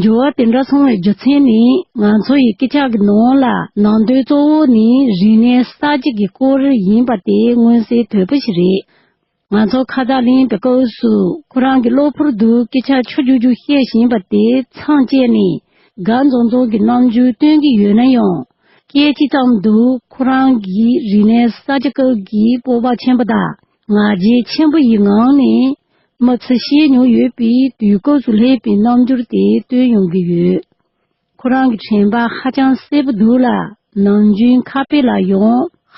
འགྱུར་བ་དེ་འདྲ་སོང་བའི་རྒྱུ་མཚན་ནི་ང་ཚོ་ཡི་སྐད་ཆ་གི་ནང་ལ་ནང་དོན་གཙོ་བོ་ནི་རིག་གནས་གསར་བརྗེ་གི་སྐོར་ཡིན་པ་དེ་མངོན་གསལ་དོད་པོ་ཞིག་རེད། ང་ཚོ་ཁ་བརྡ་ལེན་པའི་སྐབས་སུ་ཁོ་རང་གི་གློ་བུར་དུ་སྐད་ཆ་ཆུང་ཆུང་ཆུང་བཤད་བཞིན་པ་དེ་མཚམས་བཅད་ནས་དགའ་འཛོམས་འཛོམས་ཀྱི་རྣམ་འགྱུར་སྟོན་གྱི་ཡོད་ན་ཡང་། སྐད་ཅིག་ཙམ་དུ་ཁོ་རང་གིས་རིག་གནས་གསར་བརྗེ་སྐབས་ཀྱི་སྤོབས་པ་ཆེན་པོ་དང་ང་རྒྱལ་ཆེན་པོ་ཡི་ངང་ནས་མི་ཚེ་བཤད་མྱོང་ཡོད་པའི་དུས་སྐབས་སུ་སླེབས་པའི་རྣམ་འགྱུར་དེ་སྟོན་ཡོང་གི་ཡོད། ཁོ་རང་གི་དྲན་པ་ཧ་ཅང་གསལ་པོ་འདུག་ལ། ནམ་རྒྱུན་ཁ་དཔེ་ལ་ཡང་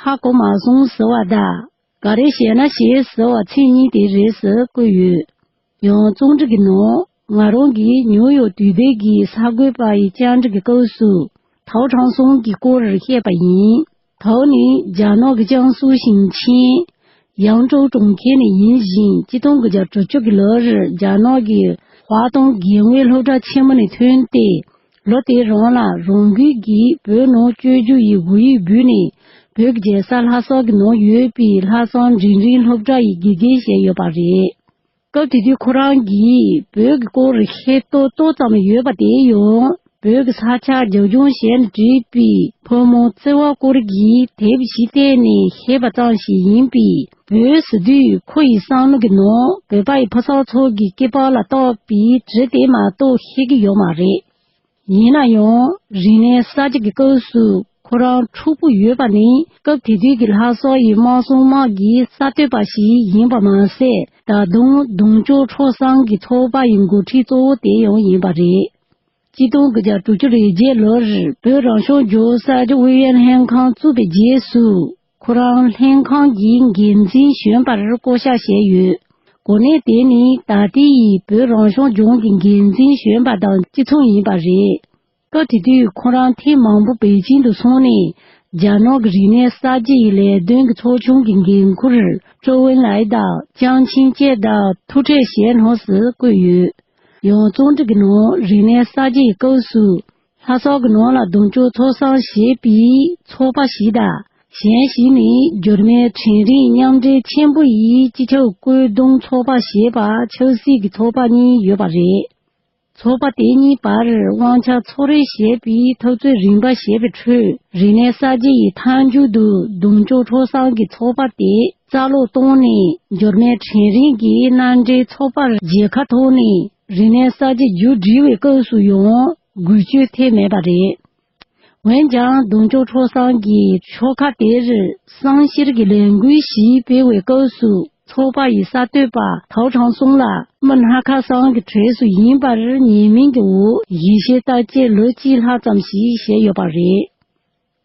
ཧ་གོ་མ་སོང་ཟེར་བ་དང་། ག་རེ་བྱས་ན་བྱས་ཟེར་བ་ཚིག་གཉིས་དེ་རེད་ཟེར་བཀོད་ཡོད། ཡང་རྩོམ་སྒྲིག་གི་ནང་ང་རང་གིས་ནིའུ་ཡོག་དུས་སྡོད་ཀྱི་གསར་འགོད་པ་ཡི་བཅར་འདྲི་གི་སྐབས་སུ་ཐའོ་ཁྲང་སུང་གི་སྐོར་བཤད་པ་ཡིན། ཐའོ་ནི་རྒྱ་ནག་གི་ཅང་སུའུ་ཞིང་ཆེན་ཡང་ཀྲོའུ་གྲོང་ཁྱེར་ནས་ཡིན་ཞིང་། གཅིག་སྟོང་དགུ་བརྒྱ་དྲུག་ཅུ་གི་ལོར་རྒྱ་ནག་གི་ཧྭ་ཏུང་དགེ་འོས་སློབ་གྲྭ་ཆེན་མོ་ནས་ཐོན་ཏེ། ལོ་དེའི་རིང་ལ་རང་འགུལ་གྱིས་བོད་ནང་བཅོས་བསྒྱུར་ཡི་བོད་ཡིག་འབུལ་ནས། བོད་ཀྱི་རྒྱལ་ས་ལྷ་ས་གི་ནང་ཡོད་པའི་ལྷ་ས་འབྲིང་རིམ་སློབ་གྲྭ་ཡི་དགེ་རྒན་བྱས་ཡོད་པ་རེད། སྐབས་དེ་དུས་ཁོ་རང་གིས་བོད་ཀྱི་སྐོར་ཤེས་རྟོགས་ཏོག་ཙམ་ཡོད་པ་དེ་ཡང་། བོད་ཀྱི་ས་ཆ་རྒྱབ་ལྗོངས་ཞེས་བྲིས་པའི་ཕོ་མོ་བརྩེ་བ་སྐོར་གྱི་དེབ་ཞིག་བལྟས་ནས་ཤེས་པ་ཙམ་ཞིག་ཡིན་པས། བོད་ཟེར་དུས་ཁོ་ཡི་བསམ་བློ་གི་ནང་བོད་པ་ཡི་ཕོ་གསར་ཚོ་གི་སྐྱེས་པ་ལ་བཏགས་པའི་དྲི་དེ་མ་གཏོགས་ཤེས་ཀྱི་ཡོད་མ་རེད། ཡིན་ན་ཡང་རིག་གནས་གསར་བརྗེ་གི་སྐབས་སུ་ཁོ་རང་འཁྲུག་པོ་ཡོད་པ་ནི། སྐབས་དེ་དུས་ཀྱི་ལྷ་ས་ཡི་དམར་གཞུང་དམག་གི་གསར་གཏོད་པ་ཞིག་ཡིན་པ་མ་ཟད། ད་དུང་གདུང་ཅོག་ཁྲོ་ཚང་གི་ཚོགས་པ་ཡི་འགོ་ཁྲིད་གཙོ་བོ་དེ་ཡང་ཡིན་པ་རེད། གཅིག་སྟོང་དགུ་བརྒྱ་དྲུག་ཅུ་རེ་བརྒྱད་ལོར་བོད་རང་སྐྱོང་ལྗོངས་གསར་བརྗེ་ཨུ་ཡོན་ལྷན་ཁང་བཙུགས་པའི་རྗེས་སུ། ཁོ་རང་ལྷན་ཁང་གི་འགན་འཛིན་གཞོན་པར་བསྐོ་བཞག་བྱས་ཡོད། གོ་གནས་དེ་ནི་ད་ལྟའི་བོད་རང་སྐྱོང་ལྗོངས་ཀྱི་འགན་འཛིན་གཞོན་པ་དང་གཅིག་མཚུངས་ཡིན་པ་རེད། སྐབས་དེ་དུས་ཁོ་རང་ཐེངས་མང་པོ་པེ་ཅིང་དུ་སོང་ནས། རྒྱ་ནག་གི་རིག་གནས་གསར་བརྗེ་ཡི་ལས་དོན་གྱི་ཚོགས་ཆུང་གི་འགན་འཁུར་ཀྲོའུ་ཨེན་ལའེ་དང་ཅང་ཆིང་བཅས་དང་ཐུག་འཕྲད་བྱས་གནང་ཟེར་བཀོད་ཡོད། ཡང་རྩོམ་སྒྲིག་གི་ནང་རིག་གནས་གསར་བརྗེ་ཡི་སྐབས་སུ། ལྷ་ས་གི་ནང་ལ་གདུང་ཅོག་ཚོགས་བསགས་ཞེས་པའི་ཚོགས་པ་ཞིག་དང་། གཞན་ཞིག་ནི་འགྱུར་མེད་དྲན་རིག་མཉམ་འབྲེལ་ཆེན་པོ་ཡི་སྤྱི་ཁྱབ་བཀོད་འདོམས་ཚོགས་པ་ཞེས་པ་ཆབ་སྲིད་ཀྱི་ཚོགས་པ་གཉིས་ཡོད་པ་རེད། ཚོགས་པ་དེ་གཉིས་བར་དབང་ཆ་ཚོགས་རེས་ཞེས་པའི་འཐབ་རྩོད་རིམ་པ་ཞེས་པའི་ཁྲོད། རིག་གནས་གསར་བརྗེ་ཡི་མཐའ་མཇུག་ཏུ་གདུང་ཅོག་ཁྲོ་ཚང་གི་ཚོགས་པ་དེ་རྩ་སློག་བཏང་ནས། འགྱུར་མེད་དྲན་རིག་གི་མནའ་འབྲེལ་ཚོགས་པར་མཇལ་ཁ་ཐོག་ནས། རིག་གནས་གསར་བརྗེ་མཇུག་སྒྲིལ་བའི་སྐབས་སུ་ཡང་འགུལ་སྐྱོད་ཐེབས་མེད་པ་རེད། འོན་ཀྱང་གདུང་ཅོག་ཁྲོ་ཚང་གིས་ཆོལ་ཁ་དེར་བསམ་ཤེས་ཀྱི་ལས་འགུལ་ཞིག་སྤེལ་བའི་སྐབས་སུ། ཚོགས་པ་ཡི་གསར་གཏོད་པ་ཐའོ་ཁྲང་སུང་ལགས་མི་སྣ་ཁ་སང་གི་གྲས་སུ་ཡིན་པར་ཉེས་མིང་གི་འོག་ཞིབ་བཤེར་བརྟག་དཔྱད་ལོ་གཅིག་ལྷག་ཙམ་ཞིག་བྱས་ཡོད་པ་རེད།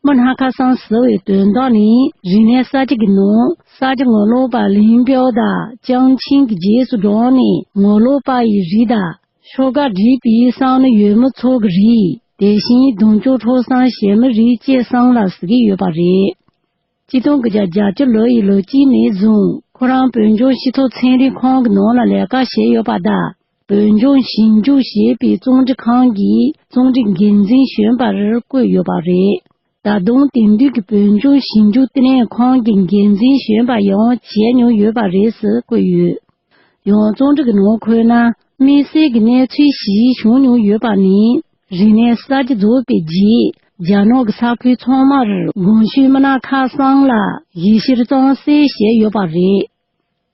མི་སྣ་ཁ་སང་ཟེར་བའི་དོན་དག་ནི་རིག་གནས་གསར་བརྗེ་གི་ནང་གསར་བརྗེ་ངོ་ལོག་པ་ལིན་པའོ་དང་ཅང་ཆིང་གི་རྗེས་སུ་འབྲངས་ནས་ངོ་ལོག་པ་ཡི་རིགས་དང་ཤོག་ཁག་སྒྲིག་པའི་བསམ་བློ་ཡོད་མི་ཚོ་གི་རིགས། དེ་བཞིན་གདུང་ཕྱོགས་འཕྲོག་བསམ་བྱེད་མི་རིགས་བཅས་གསུམ་ལ་ཟེར་གྱི་ཡོད་པ་རེད། ཆིག་སྟོང་དགུ་བརྒྱ་བརྒྱད་ཅུ་ལོ་ཡི་ལོ་དཀྱིལ་ནས་བཟུང་ཁོ་རང་བོད་ལྗོངས་སྤྱི་ཚོགས་ཚན་རིག་ཁང་གི་ནང་ལ་ལས་ཀ་བྱས་ཡོད་པ་དང་། བོད་ལྗོངས་ཞིབ་འཇུག་ཞེས་པའི་རྩོམ་སྒྲིག་ཁང་གི་རྩོམ་སྒྲིག་འགན་འཛིན་གཞོན་པར་བསྐོས་ཡོད་པ་རེད། ད་དུང་དེང་དུས་ཀྱི་བོད་ལྗོངས་ཞིབ་འཇུག་ལྟེ་གནས་ཁང་གི་འགན་འཛིན་གཞོན་པ་ཡང་བྱས་མྱོང་ཡོད་པ་རེད་ཟེར་བཀོད་ཡོད། ཡང་རྩོམ་སྒྲིག་གི་ནང་འཁོད་ན་དམིགས་བསལ་གྱི་གནས་ཚུལ་ཞིག་བྱུང་མྱོང་ཡོད་པ་ནི། རིག་གནས་གསར་བརྗེ་རྫོགས་པའི་རྗེས་རྒྱ་ནག་གི་ས་ཁུལ་ཚང་མར་གོང་ཞུས་མི་སྣ་ཁག་གསུམ་ལ་ཞིབ་བཤེར་གཙང་སེལ་བྱས་ཡོད་པ་རེད།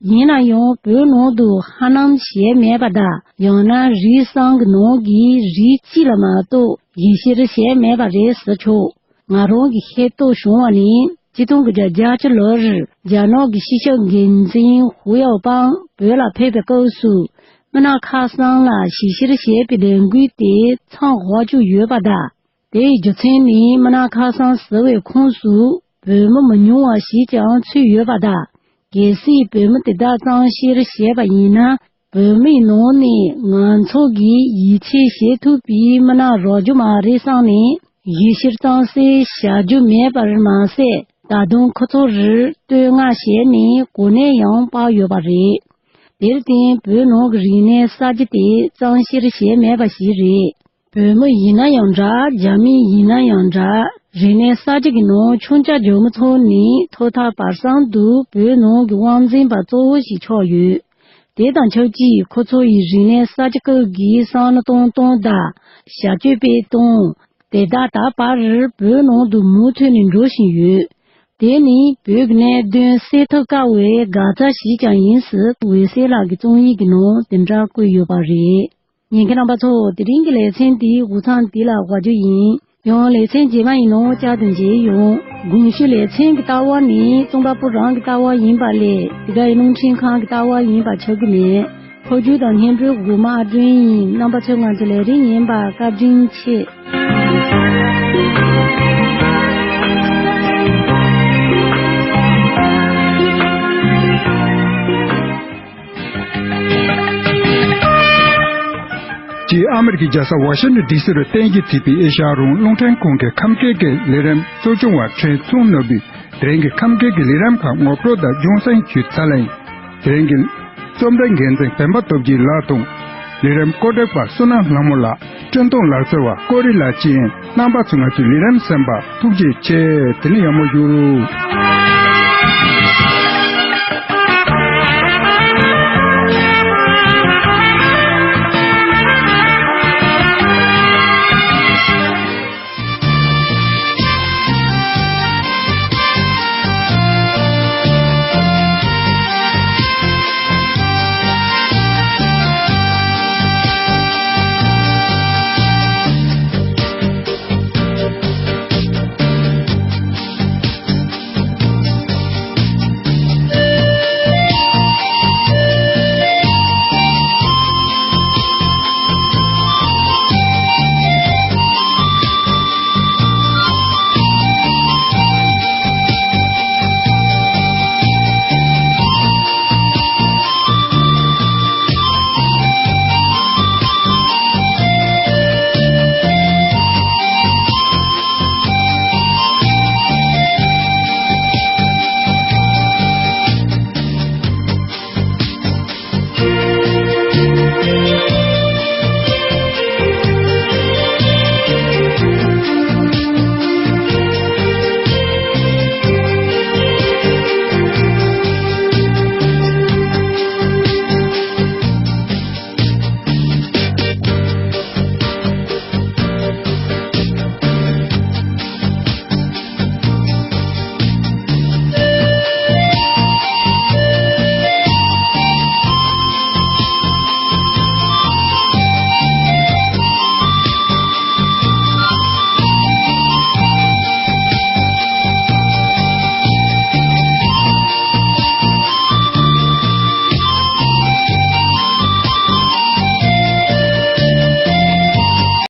ཡིན་ན་ཡང་བོད་ནང་དུ་ཧ་ལམ་བྱས་མེད་པ་དང་། ཡང་ན་རིགས་གསུམ་གྱི་ནང་གི་རིགས་གཅིག་ལ་མ་གཏོགས་ཞིབ་བཤེར་བྱས་མེད་པ་རེད་ཟེར་ཆོག། ང་རང་གི་ཤེས་རྟོགས་བྱུང་བ་ནི། ཆིག་སྟོང་དགུ་བརྒྱ་བརྒྱད་ཅུ་ལོར་རྒྱ་ནག་གི་ཕྱི་ཕྱོགས་འགན་འཛིན་ཧུའུ་ཡའོ་པང་བོད་ལ་ཕེབས་པའི་སྐབས་སུ། མི་སྣ་ཁག་གསུམ་ལ་ཞིབ་བཤེར་བྱས་པའི་ལས་འགུལ་དེ་མཚམས་འཇོག་བཅུག་ཡོད་པ་དང་། དེའི་རྒྱུ་མཚན་ནི་མི་སྣ་ཁག་གསུམ་ཟེར་བའི་ཁོངས་སུ་བོད་མི་མི་ཉུང་བ་ཞིག་ཀྱང་ཚུད་ཡོད་པ་དང་། གལ་སྲིད་བོད་མི་དེ་དག་གཙང་བཤེར་བྱས་པ་ཡིན་ན། བོད་མིའི་ནང་ནས་ང་ཚོ་གིས་ཡིད་ཆེས་བྱེད་ཐུབ་པའི་མི་སྣ་རག་རྒྱུ་མ་རེད་བསམ་ནས། ཞིབ་བཤེར་གཙང་སེལ་བྱ་རྒྱུ་མེད་པར་མ་ཟད། ད་དུང་ཁོ་ཚོར་བསྟོད་བསྔགས་བྱས་ནས་གོ་གནས་ཡང་སྤར་ཡོད་པ་རེད། དེར་བརྟེན་བོད་ནང་གི་རིག་གནས་གསར་བརྗེ་དེ་གཙང་བཤེར་བྱས་མེད་པ་ཞིག་རེད། བོད་མི་ཡིན་ན་ཡང་འདྲ། རྒྱ་མི་ཡིན་ན་ཡང་འདྲ། རིག་གནས་གསར་བརྗེ་གི་ནང་མཆོང་རྒྱུག་རྒྱག་མི་ཚོ་ནི་ཐོག་མཐའ་བར་གསུམ་དུ་བོད་ནང་གི་དབང་འཛིན་པ་གཙོ་བོ་ཞིག་ཆགས་ཡོད། དེ་དང་ཆབས་ཅིག་ཁོ་ཚོ་ཡི་རིག་གནས་གསར་བརྗེ་སྐབས་ཀྱི་བསམ་བློ་གཏོང་སྟངས་དང་བྱ་སྤྱོད་སྤེལ་སྟངས། དེ་དག་ད་བར་བོད་ནང་དུ་མུ་མཐུད་ནས་འགྲོ་བཞིན་ཡོད། དེ་ནི་བོད་ཀྱི་གནད་དོན་སེལ་ཐབས་དཀའ་བའི་འགག་རྩ་ཞིག་ཀྱང་ཡིན་ཟེར་འོད་ཟེར་ལགས་ཀྱི་རྩོམ་ཡིག་གི་ནང་དེ་འདྲ་བཀོད་ཡོད་པ་རེད། ཉན་མཁན་རྣམ་པ་ཚོ། དེ་རིང་གི་ལེ་ཚན་འདིའི་འགོ་མཚམས་འདི་ལ་བཞག་རྒྱུ་ཡིན། ཡང་ལེ་ཚན་རྗེས་མ་ཡི་ནང་བསྐྱར་དུ་མཇལ་ཡོང་། གོང་ཞུས་ལེ་ཚན་གྱི་ལྟ་བ་ནི་རྩོམ་པ་པོ་རང་གི་ལྟ་བ་ཡིན་པ་ལས། དེ་ག་ཡི་རླུང་འཕྲིན་ཁང་གི་ལྟ་བ་ཡིན་པ་ཆགས་ཀྱི་མེད། འཕོ་འགྱུར་དང་སྙན་སྒྲོན་གོང་མ་ཨ་སྒྲོན་ཡིན། རྣམ་པ་ཚོས་ང་ཚོའི་ལས་རིམ་ཉན་པར་བཀའ་དྲིན་ཆེ། ཅེས་ཨ་མེ་རི་ཀའི་རྒྱལ་ས་ཝ་ཤིང་ཊོན་ཌི་སི་རུ་རྟེན་གཞི་བྱས་པའི་ཨེ་ཤ་ཡ་རང་དབང་རླུང་འཕྲིན་ཁང་གི་ཁམས་སྐད་ཀྱི་ལས་རིམ་གཙོ་སྐྱོང་བ་ཁྲེན་ཚུང་ནོར་བུས། དེ་རིང་གི་ཁམས་སྐད་ཀྱི་ལས་རིམ་ཁག་ངོ་སྤྲོད་དང་རྒྱུན་སྲིང་ཞུས་ཚར་ལ་ཡིན། དེ་རིང་གི་རྩོམ་སྒྲིག་འགན་འཛིན་སྤེན་པ་སྟོབས་རྒྱལ་ལགས་དང་། ལས་རིམ་བཀོད་སྒྲིག་པ་བསོད་ནམས་ལྷ་མོ་ལགས། འཕྲིན་གཏོང་ལག་རྩལ་བ་ཀོ་རི་ལགས་བཅས་ཡིན། རྣམ་པ་ཚོས་ང་ཚོའི་ལས་རིམ་གསན་པར་ཐུགས་རྗེ་ཆེ། དེ་ནས་ཡག་མོ་བཞུགས་རོགས།